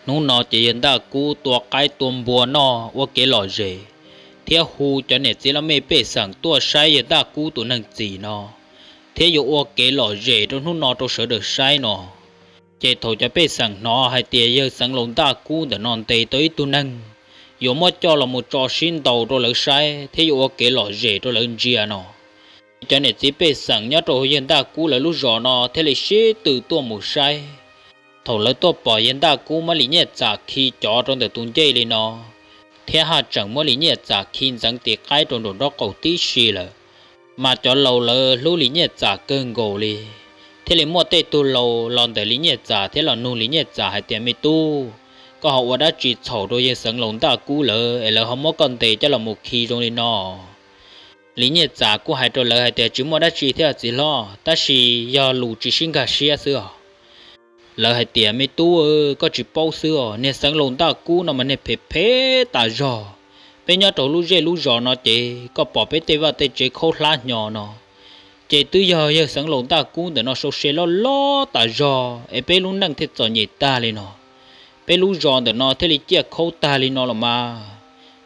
Hnub no ces yawg Ntaj Kub tua qaib tua npua noj ua kev lom zem, thiab hu cov niam txiv laj mej pej xeem tuaj saib yawg Ntaj Kub tus neeg txim no, thiab yuav ua kev lom zem rau hnub no rau sawv daws saib no. Ces thaum cov pej xeem hnov hais tias yawg Xeev Laus Ntaj Kub ntawm no ntes tau ib tug neeg, yuav muab coj los mus tso sib ntaus rau lawv saib thiab yuav ua kev lom zem rau lawv ntsia no, cov niam txiv pej xeem nyob rau yawg Ntaj Kub lawv lub zos no thiaj li sib tw tuaj mus saib. Thaum lawv tuaj pom yawg Ntaj Kub muab Lis Nyiaj Txam khi cov rau ntawm tus ncej li no, thiab haj tseem muab Lis Nyiaj Txam khi ntxeev tis qaib rau nraum nraub qaum tib si lawm, mas cov laus lawv hlub Lis Nyiaj Txam kawg nkaus li. Thiaj li muaj tej tug laus los ntawm Lis Nyiaj Txam thiab los nug Lis Nyiaj Txam hais tias, me tub, koj ho ua dab tsi txhaum rau yawg Xeev Laus Ntaj Kub lawv es lawv ho muab koj ntes coj los mus khi zoo li no? Lis Nyiaj Txam kuj hais rau lawv hais tias, Tsis muaj dab tsi thiab txiv hlob, tab sis yog lus tsis sib nkag siab xwb os. Lawv hais tias, Me tub, koj tsis paub xwb os, niag Xeev Laus Ntaj Kub no mas niag phem phem tas zog. Peb nyob rau lub zej lub zos no ces koj pom peb tej vaj tej tsev khaub hlab hnyo no, ces twb yog yawg Xeev Laus Ntaj Kub ntawm no sau se loj loj tas zog es peb lub neej thiaj txom nyem tag li no. Peb lub zos ntawm no thiaj li ciaj khaub tag li no los mas.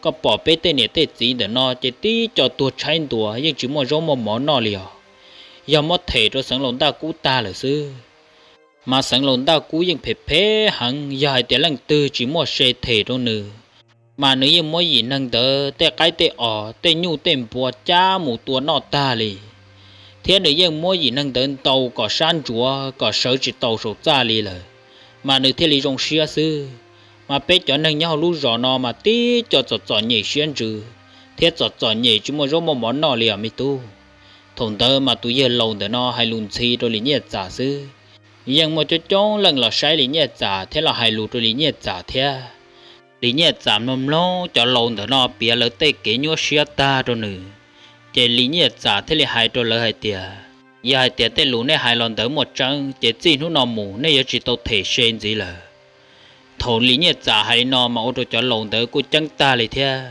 Koj pom peb tej niam tej txiv ntawm no ces tib co tuag tshaib ntua, yeej tsis muaj zaub muaj mov noj li os. Yog muab them rau Xeev Laus Ntaj Kub tag lawm xwb. Mas Xeev Laus Ntaj Kub yeej phem phem heev, yog hais tias leej twg tsis muaj se them rau nws, mas nws yeej muab yim neeg ntawd tej qaib tej os, tej nyuj tej npua cab mus tua noj tag li, thiab nws yeej muab yim neeg ntawd ntaus kom sab ntsuav kom sawv tsis taus saum txaj li lawm, mas nws thiaj li zoo siab xwb. Mas peb cov neeg nyob hauv lub zos no mas tib co txom txom nyem siab ntsws thiab txom txom nyem tsis muaj zaub muaj mov noj li os me tub. Thaum ntawd mas tus yawg laus ntawm no hais lus ntxhi rau Lis Nyiaj Txam xwb. Yeej muaj coob coob leej los saib Lis Nyiaj Txam thiab los hais lus rau Lis Nyiaj Txam thiab. Lis Nyiaj Txam mloog mloog cov laus ntawm no piav lawv tej kev nyuaj siab tag rau nws, ces Lis Nyiaj Txam thiaj li hais rau lawv hais tias, Yog hais tias tej lus nej hais los ntawd muaj tseeb ces txij hnub no mus nej yuav tsis tau them se ntxiv lawm. Thaum Lis Nyiaj Txam hais li no mas ua rau cov laus ntawd kuj ceeb tag li thiab.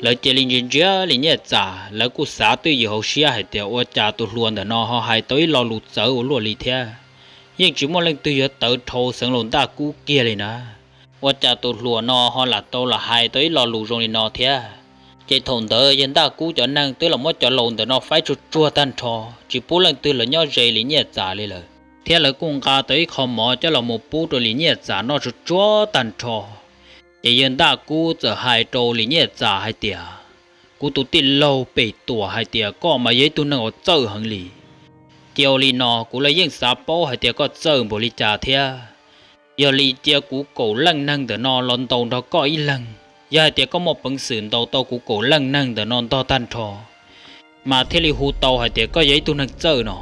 Lawv cia li ntsia ntsia Lis Nyiaj Txam, lawv kuj xav twj ywm hauv siab hais tias, Ua cas tus hluas ntawm no ho hais tau ib lo lus txawv ua luaj li thiab? Yeej tsis muaj leej twg yuav tawv dhau Xeev Laus Ntaj Kub kiag li na. Ua cas tus hluas no ho lam tau los hais tau ib lo lus zoo li no thiab? Ces thaum ntawd yawg Ntaj Kub cov neeg twb los muab cov laus ntawm no faib tsuag tsuag tag nrho, tsis pub leej twg los nyob ze Lis Nyiaj Txam li lawm, thiab lawv kuj nqa tau ib qho mov coj los mus pub rau Lis Nyiaj Txam noj tsuag tsuag tag nrho. Ces yawg Ntaj Kub txawm hais rau Lis Nyiaj Txam hais tias, Kuv tus tij laug Pem Tuam hais tias koj mas yog ib tug neeg uas txawj heev li. Cia ua li no kuv los yeej xav paub hais tias koj txawj npaum li cas thiab. Yog li cia kuv kaum leej neeg ntawm no los ntaus nrog koj ib leeg. Yog hais tias koj muaj peev xwm ntaus tau kuv kaum leej neeg ntawm no ntog tag nrho, mas thiaj li hu tau hais tias koj yog ib tug neeg txawj no.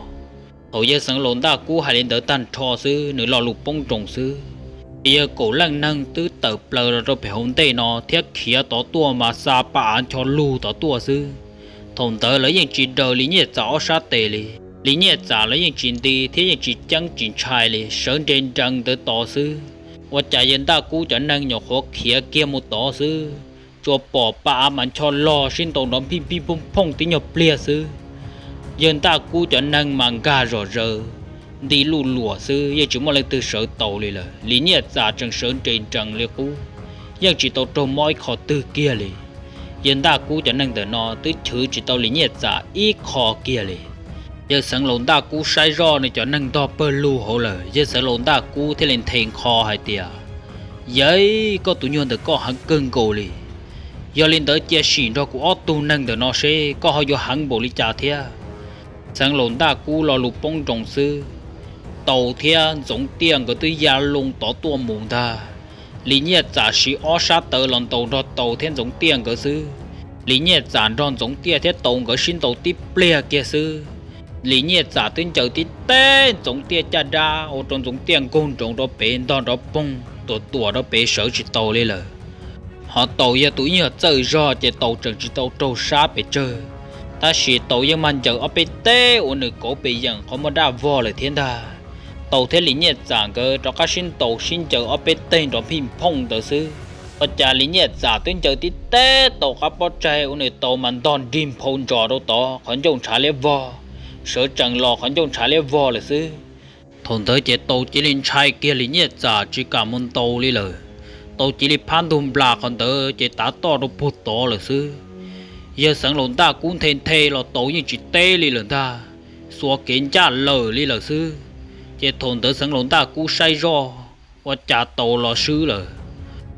Thaum yawg Xeev Laus Ntaj Kub hais li ntawd tag nrho xwb, nws lo lus poob nroos xwb. Ces yawg kaum leej neeg twb tawm plaws los rau pem hauv ntej no thiab khiav tod tuaj mas xa pa av ncho lug tod tuaj xwb. Thaum ntawd lawv yeej tsis daws Lis Nyiaj Txam ob sab tes li. Lis Nyiaj Txam lawv yeej tsis nti thiab yeej tsis ceeb tsis ntshai li, sawv nres nrees ntawd tod xwb. Ua cas yawg Ntaj Kub cov neeg nyuam qhuav khiav kiag mus tod xwb, tsuas pom pa av mas ncho log sib ntaus nrov nphij nphij phooj phooj tib nyuag pliag xwb. Yawg Ntaj Kub cov neeg mas nkag zom zaws, nti luj luam xwb, yeej tsis muaj leej twg sawv taus li lawm. Lis Nyiaj Txam tseem sawv nres nrees li qub, yeej tsis tau raug mob ib qho twg kiag li. Yawg Ntaj Kub cov neeg ntawm no twb chwv tsis tau Lis Nyiaj Txam ib qho kiag li. Yawg Xeev Laus Ntaj Kub saib zoj nws cov neeg ntog pawg lug hauv lawm, yawg Xeev Laus Ntaj Kub thiaj li nthe nqho hais tias, Yawg, koj tus nyuag ntawm koj heev kawg nkaus li. Yog li ntawd cia sim nrog kuv ob tug neeg ntawm no seb koj ho yuav heev npaum li cas thiab. Xeev Laus Ntaj Kub lo lus poob nroos xwb, Taus thiab Ntxoov Tiaj nkawd twb ya loo tod tuaj mus ntag. Lis Nyiaj Txam siv ob sab tawv los ntaus nrog Taus thiab Ntxoov Tiaj nkawd xwb. Lis Nyiaj Txam nrog Ntxoov Tiaj thiab Taus nkawd sib ntaus tib pliag kiag xwb, Lis Nyiaj Txam twb ncaws tib teg Ntxoov Tiaj caj dab ua rau Ntxoov Tiaj nkaug nroos rau pem ntog nrov poog tuam tuam rau pem sawv tsis taus li lawm. Ho Taus yog tus ib nyuag txawj zog ces Taus tseem tsis tau raug sab pes tsawg, tab sis Taus yeej mag ncaws ob peb teg ua nws kauv pes yeem qhov muaj daj vog lawm thiab ntag. Taus thiab Lis Nyiaj Txam nkawd rov qab sib ntaus sib ncaws ob peb teg nrov nphij nphooj ntawd xwb, ua cas Lis Nyiaj Txam twb ncaws tib teg Taus qab pob tsaig ua nws Taus mas ntog nrig nphau ntsos rau tod qhov ncauj ntshav liab vog, sawv tsees los qhov ncauj ntshav liab vog lawm xwb. Thaum ntawd ces Taus cia li ntshai kiag Lis Nyiaj Txam tsis kam mus ntaus li lawm. Taus cia li phab ntug nplas qhov ntawd ces tav toj rau puag tod lawm xwb. Yawg Xeev Laus Ntaj Kub nthe nthe los Taus yeej tsis teb li lawm ntag, xuas kev ncaj lawm li lawm xwb. Ces thaum ntawd Xeev Laus Ntaj Kub saib zoj, ua cas Taus los swb lawm.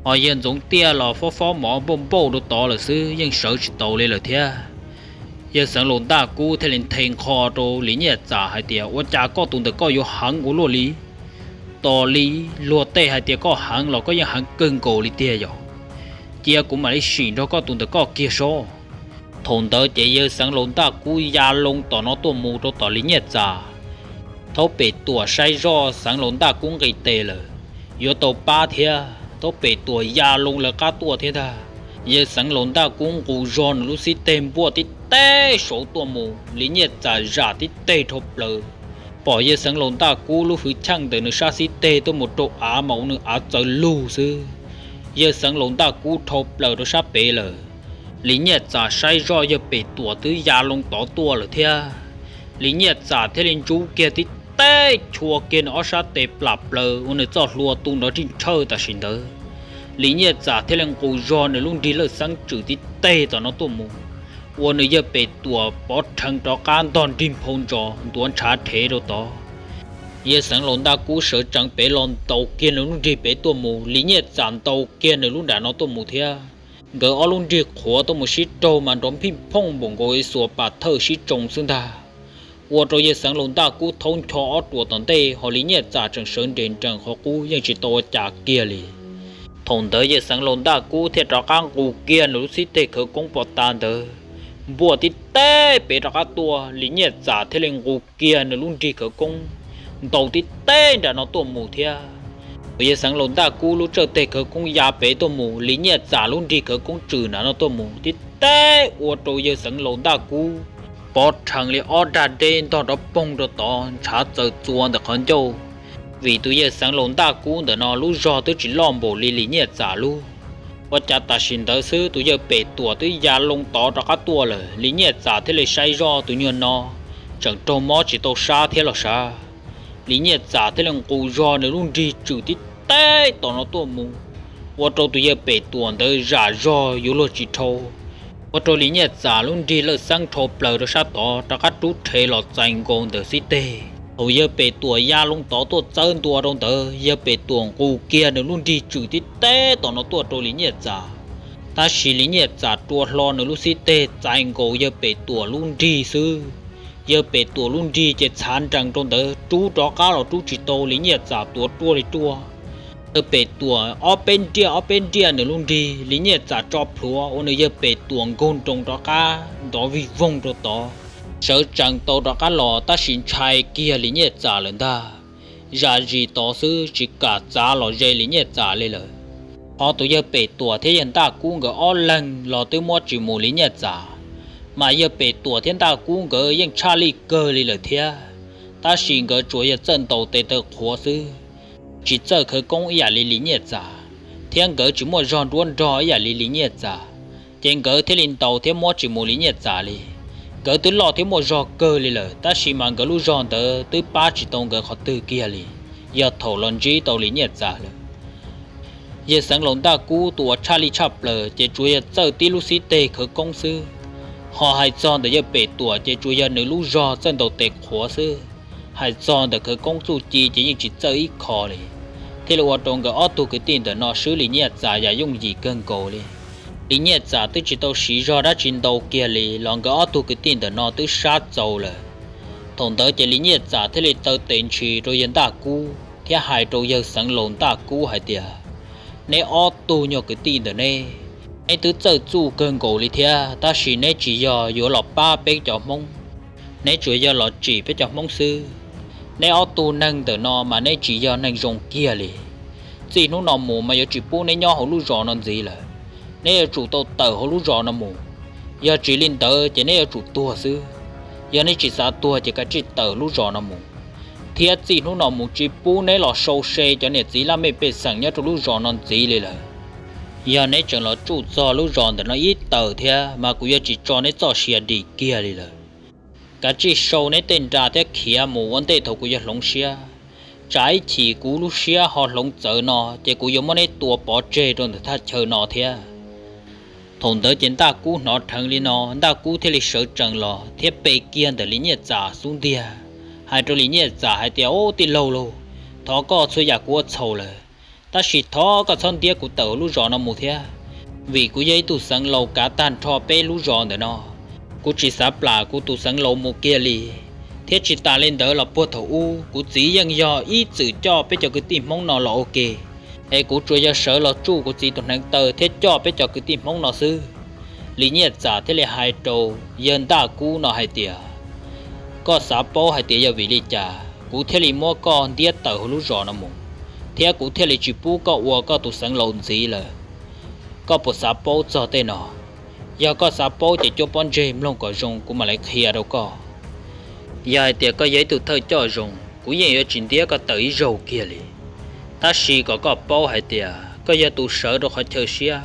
Ho yawg Ntxoov Tiaj los fob fob mov npauj npauj rau tod lawm xwb, yeej sawv tsis taus li lawm thiab. Yawg Xeev Laus Ntaj Kub thiaj li nthe nqho rau Lis Nyiaj Txam hais tias, Ua cas koj tus ntawm koj yuav heev ua luaj li? Tos li luag tej hais tias koj heev los koj yeej heev kawg nkaus li tiag yog? Cia kuv mam li sim nrog koj tus ntawm koj kiag sob. Thaum ntawd ces yawg Xeev Laus Ntaj Kub ya loo tom no tuaj mus rau tom Lis Nyiaj Txam. Thaub Pem Tuam saib zoj Xeev Laus Ntaj Kub nqis tes lawm, yuav tau pab thiab. thaub pem tuam ya loo lawv qab tuaj thiab ntag. Yawg Xeev Laus Ntaj Kub nqus zog nws lub xib teg npuaj tib teg saud tuaj mus, Lis Nyiaj Txam zam tib teg dhau plaws. Pom Yawg Xeev Laus Ntaj Kub lub hwv cheej ntawm nws sab xib teg tuaj mus rau av mas ua nws av txawv lug xwb. Yawg Xeev Laus Ntaj Kub dhau plaws rau sab pem lawm. Lis Nyiaj Txam saib zoj yawg pem tuam twb ya loo tod tuaj lawm thiab. Lis Nyiaj Txam thiaj li ntsub kiag tib teg chua kiag nws ob sab tes plam plaws ua nws txoj hlua tu nrov nrij nrhawj tam sim ntawd. Lis Nyiaj Txam thiaj li nqus zog nws lub nrig lawj xeeb tswm tib teg tom no tuaj mus, ua nws yawg pem tuam pov rhees rov qab ntog nrig nphau ntsos ntuav ntshav rhev rau tod. Yawg Xeev Laus Ntaj Kub sawv tsees pem los ntaus kiag nws lub nrig pem tuaj mus, Lis Nyiaj Txam ntaus kiag nws lub nram no tuaj mus thiab. Nkawd ob lub nrig qhuav tuaj mus sib raug mas nrov nphij phooj npaum nkaus ib xuas pas thawj sib tsoo xwb ntag. Ua rau Yawg Xeev Laus Ntaj Kub thaub ncho ob ruam tom ntej, ho Lis Nyiaj Txam tseem sawv nres nrees qhov qub yeej tsis tau ua cas kiag li. Thaum ntawd Yawg Xeev Laus Ntaj Kub thiaj rov qab nqus kiag nws lub xib teg khawv koob pov tas ntawd, npuaj tib teg pem rov qab tuaj, Lis Nyiaj Txam thiaj li nqus kiag nws lub nrig khawv koob ntaus tib teg nram no tuaj mus thiab. Thaum Yawg Xeev Laus Ntaj Kub lub tsawj teg khawv koob ya pem tuaj mus, Lis Nyiaj Txam lub nrig khawv koob tswm nram no tuaj mus tib teg ua rau Yawg Xeev Laus Ntaj Kub pov rhees li ob dag deb ntog rov poog rau tod ntshav txawm txuas ntawm qhov ncauj. Vim tus Yawg Xeev Laus Ntaj Kub ntawm no lub zog twb tsis loj npaum li Lis Nyiaj Txam lub. Ua cas tam sim ntawd xwb tus yawg pem tuam twb ya loo tod rov qab tuaj lawm, Lis Nyiaj Txam thiaj li saib zoj tus nyuag no tseem raug mob tsis tau sab thiab los sav. Lis Nyiaj Txam thiaj li nqus zog nws lub nrig tswm tib teg tom no tuaj mus, ua rau tus yawg pem tuam ntawd zam zog yuav luag tsis dhau, ua rau Lis Nyiaj Txam lub nrig lawj xeeb dhau plaws rau sab tod rov qab rub rhe los txais nkaus ntawm xib teg. Thaum yawg pem tuam ya loo tod tuaj txawb ntua rau ntawd, yawg pem tuam nqus kiag nws lub nrig tswm tib teg tom no tuaj rau Lis Nyiaj Txam. Tab sis Lis Nyiaj Txam rua hlo nws lub xib teg txais nkaus yawg pem tuam lub nrig xwb, yawg pem tuam lub nrig ces txhav nrees rau ntawd rub rov qab los rub tsis tau, Lis Nyiaj Txam tuav ruaj li ruaj. Yawg pem tuam ob peb nriaj ob peb nriaj nws lub nrig, Lis Nyiaj Txam tso plhuav ua nws yawg pem tuam nkaug nroos rov qab nrov vij voog rau tod, sawv tsees tau rov qab los tab sis ntshai kiag Lis Nyiaj Txam lawm ntag. Zam zis tod xwb tsis kam txav los ze Lis Nyiaj Txam li lawm. Ho tus yawg pem tuam thiab yawg Ntaj Kub nkawd ob leeg los twb muab tsis mus Lis Nyiaj Txam, mas yawg pem tuam thiab Ntaj Kub nkawd yeej tshaj lij kawg li lawm thiab, tab sis nkawd tsuas yog txawj ntaus tes taw qhuav xwb, tsis txawj khawv koob ib yam li Lis Nyiaj Txam, thiab nkawd tsis muaj zog nruab nrog ib yam li Lis Nyiaj Txam, ces nkawd thiaj li ntaus thiab muab tsis mus Lis Nyiaj Txam li. Nkawd twb loj thiab muaj zog kawg li lawm, tab sis mas nkawd lub zog ntawd twb pab tsis tau nkawd qhov twg kiag li, yog thaum los ntsib tau Lis Nyiaj Txam lawm. Yawg Xeev Laus Ntaj Kub tus uas tshaj lij tshaj plaws ces tsuas yog txawj tib lub xib teg khawv koob xwb, ho hais txog ntawm yawg pem tuam ces tsuas yog nws lub zog txawj ntaus tes qhuav xwb, hais txog ntawm khawv koob txuj ci ces yeej tsis txawj ib qho li, thiaj li ua rau nkawd ob tug kwv tij ntawm no swb Lis Nyiaj Txam yam yooj yim kawg nkaus li. Lis Nyiaj Txam twb tsis tau siv zog dab tsi ntau kiag li los nkawd ob tug kwv tij ntawm no twb sab txaus lawm. Thaum ntawd ces Lis Nyiaj Txam thiaj li taw tes ntshis rau yawg Ntaj Kub thiab hais rau yawg Xeev Laus Ntaj Kub hais tias, neb ob tug nyuag kwv tij ntawm neb, neb twb txawj txuj kawg nkaus li thiab, tab sis neb tsis yog yuav los pab peb cov Hmoob, neb tsuas yog los tsim peb cov Hmoob xwb. Neb ob tug neeg ntawm no mas neb tsis yog neeg zoo kiag li. Txij hnub no mus mas yuav tsis pub neb nyob hauv lub zos no ntxiv lawm. Neb yuav tsum tau tawm hauv lub zos no mus. Yog tsis li ntawd ces neb yuav tsum tuag xwb. Yog neb tsis xav tuag ces kav tsij tawm lub zos no mus, thiab txij hnub no mus tsis pub neb los sau se cov niam txiv laj mej pej xeem nyob rau lub zos no ntxiv li lawm. Yog neb tseem los tsuj txog lub zos ntawm no ib tawm thiab mas kuv yuav tsis tso neb txoj sia dim kiag li lawm. Kav tsij sau neb tej nra thiab khiav mus ua ntej thaum kuv yuav hloov siab. Tsam ib chim kuv lub siab ho hloov txawv no ces kuv yuav muab neb tua pov tseg rau ntawm thaj chaw no thiab. Thaum ntawd ces Ntaj Kub hnov dheev li no, Ntaj Kub thiaj li sawv tsees los thiab pe kiag ntawm Lis Nyiaj Txam xub ntiag, hais rau Lis Nyiaj Txam hais tias, Ub, tij laug lauj, thov koj txhua yam kuv ua txhaum lawm, tab sis thov koj txhob ntiab kuv tawm hauv lub zos no mus thiab, vim kuv yog ib tug xeev laus kav tag nrho peb lub zos ntawm no. Kuv tsis xav plam kuv tus xeev laus mus kiag li, thiab tsis tas li ntawd los puag thaum ub kuv txiv yeej yog ib txwm coj peb cov kwv tij Hmoob no los ua ke, es kuv tsuas yog sawv los tsuj kuv txiv tus hneev taw thiab coj peb cov kwv tij Hmoob no xwb. Lis Nyiaj Txam thiaj li hais rau yawg Ntaj Kub no hais tias, Koj xav paub hais tias yog vim li cas kuv thiaj li muab koj ntiab tawm hauv lub zos no mus? thiab kuv thiaj li tsis pub koj ua koj tus xeev laus ntxiv lawm. Koj puas xav paub txog tej no? Yog koj xav paub ces cuab pob ntseg mloog kom zoo kuv mam li qhia rau koj. Yog hais tias koj yog ib tug thawj coj zoo, kuv yeej yuav tsis ntiab koj tawm ib zaug kiag li. Tab sis kom koj paub hais tias koj yog tus sawv rau qhov chaw siab,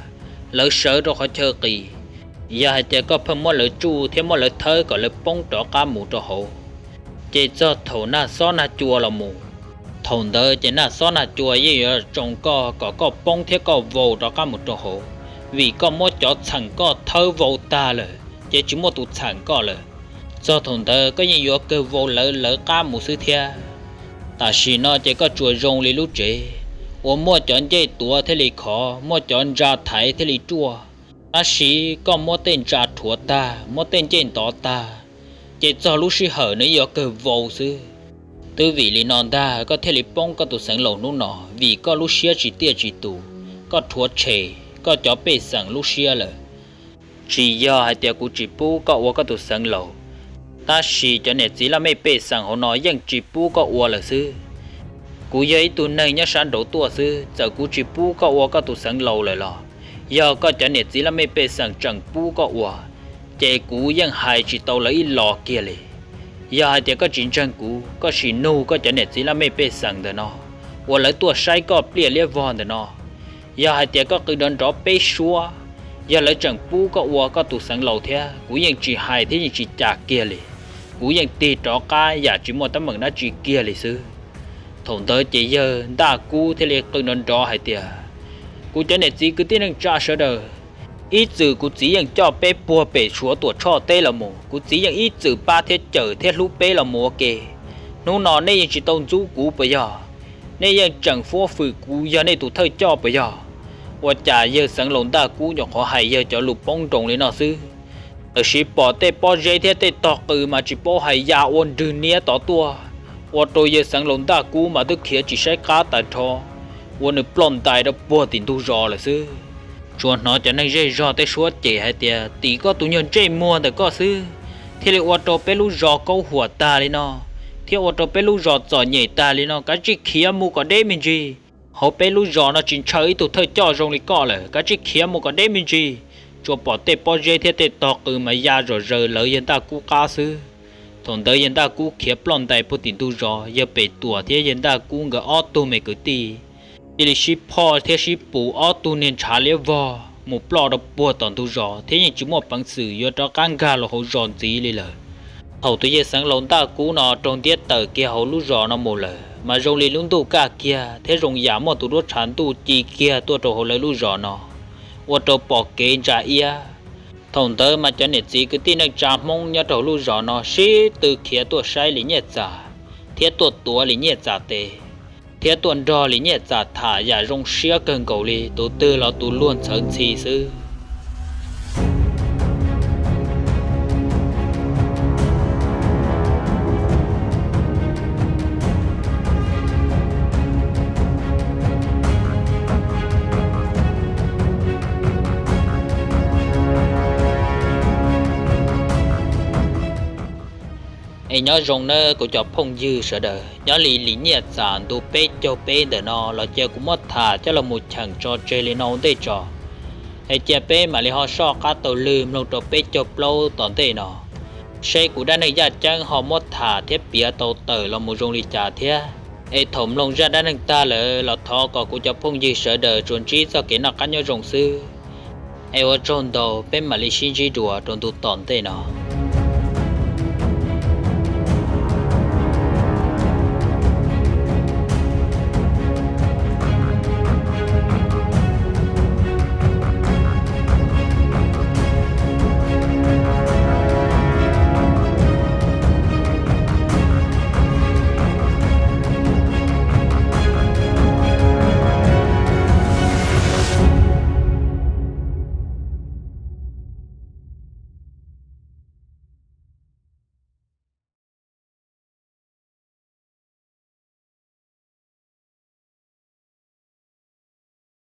lawv sawv rau qhov chaw qis. Yog hais tias koj pheej muab lawv tsuj thiab muab lawv thawb kom lawv poob rov qab mus rau hauv, ces txog thaum nag xob nag cua los mus, thaum ntawd ces nag xob nag cua yeej yuav tsoo koj kom koj poob thiab koj vau rov qab mus rau hauv, vim koj muab cov txheem koj thawb vau tag lawm ces tsis muaj tus txheem koj lawm. Txog thaum ntawd koj yeej yuav kawg vau lawv lawv qab mus xwb thiab. Tam sim no ces koj tsuas zoo li lub tsev uas muaj cov ncej tuav thiaj li khov, muaj cov ntsa thaiv thiaj li ruaj, tab sis koj muab tej ntsa rhuav tag, muab tej ncej ntov tag, ces txog lub sij hawm no yuav kawg vau xwb. Twb vim li no ntag koj thiaj li poob koj tus xeev laus hnub no, vim koj lub siab tsis tiaj tsis tus, koj rhuav tshem koj cov pej xeem lub siab lawm. Tsis yog hais tias kuv tsis pub koj ua koj tus xeev laus, tab sis cov niam txiv laj mej pej xeem hauv no yeej tsis pub koj ua lawm xwb. Kuv yog ib tug neeg nyob sab nraud tuaj xwb, txawm kuv tsis pub koj ua koj tus xeev laus lawm los yog koj cov niam txiv laj mej pej xeem tseem pub koj ua, ces kuv yeej hais tsis tau lawv ib los kiag li. Yog hais tias koj tsis ntseeg kuv, koj sim nug koj cov niam txiv laj mej pej xeem ntawm no uas lawv tuaj saib koj pliaj liab vog ntawm no. Yog hais tias koj qw nrov nrov peb suab, yog lawv tseem pub koj ua koj tus xeev laus thiab, kuv yeej tsis hais thiab yeej tsis cas kiag li. Kuv yeej tig rov qab yam tsis muaj teeb meem dab tsi kiag li xwb. Thaum ntawd ces yawg Ntaj Kub thiaj li qw nrov nrov hais tias, kuv cov niam txiv kwv tij neej tsa sawv daws, ib txwm kuv txiv yeej coj peb puag pem Suav Tuam Tshoj teb los mus, kuv txiv yeej ib txwm pab thiab cawm thiab hlub peb los mus ua ke. Hnub no nej yeej tsis tau ntxub kuv puas yog? Nej yeej tseem fuab fwm kuv yog nej tus thawj coj puas yog? Ua cas yawg xeev laus Ntaj Kub nyuam qhuav hais yawg cov lus poob nroos li no xwb, tiam sis pom tej pob zeb thiab tej tog qws mas tsis paub hais ya ua nrwg niab tod tuaj, ua rau yawg xeev laus Ntaj Kub mas twb khiav tsis saib qab tag nrho, ua nws ploj ntais rau puag tim ntug zos lawm xwb. Tsuas hnov cov neeg zej zog tej suab cem hais tias, tim koj tus nyuag ntsej muag ntawm koj xwb thiaj li ua rau peb lub zos kaub huam tag li no, thiab ua rau peb lub zos txom nyem tag li no, kav tsij khiav mus kom deb me ntsis. Hauv peb lub zos no tsis ntshaw ib tug thawj coj zoo li koj lawm, kav tsij khiav mus kom deb me ntsis. Tsuas pom tej pob zeb thiab tej tog qws mas ya zom zaws lawv yawg Ntaj Kub qab xwb. Thaum ntawd yawg Ntaj Kub khiav ploj ntais puag tim ntug zos, yawg Pem Tuam thiab yawg Ntaj Kub nkawd ob tug me kwv tij cia li sib phoj thiab sib pus ob tug niag ntshav liab vog mus ploj rau puag tom ntug zos thiab yeej tsis muaj peev xwm yuav rov qab nkag los hauv zos ntxiv li lawm. Thaum tus yawg xeev laus Ntaj Kub no raug ntiab tawm kiag hauv lub zos no mus lawm mas zoo li lub ntuj kaj kiag thiab zoo yam muaj tus duab tshav ntuj ci kiag tuaj rau hauv lawv lub zos no, ua rau pom kev ntsa iab. Thaum ntawd mas cov niam txiv kwv tij neej tsa Hmoob nyob rau hauv lub zos no sib tw khiav tuaj saib Lis Nyiaj Txam, thiab tuaj tuav Lis Nyiaj Txam tes, thiab tuaj nrog Lis Nyiaj Txam tham yam zoo siab kawg nkaus li, tus twg los tus luag ntxhawv ntxhi xwb. Es nyob zoo nawb kuv cov phooj ywg sawv daws, nyob li Lis Nyiaj Txam ntu peb caug peb ntawm no los cia kuv muab tham coj los mus cheem tso tseg li no ua ntej tso. Es cia peb mam li ho soj qab taug lw mloog rau peb caug plaub tom ntej no, seb kuv dab neeg yaj ceeb ho muab tham thiab piav tau tawm los mus zoo li cas thiab. Es thaum mloog zaj dab neeg tag lawm los thov kom kuv cov phooj ywg sawv daws tsuas ntsib txoj kev noj qab nyob zoo xwb. Es ua tsaug ntau, peb mam li sib ntsib dua rau ntu tom ntej no.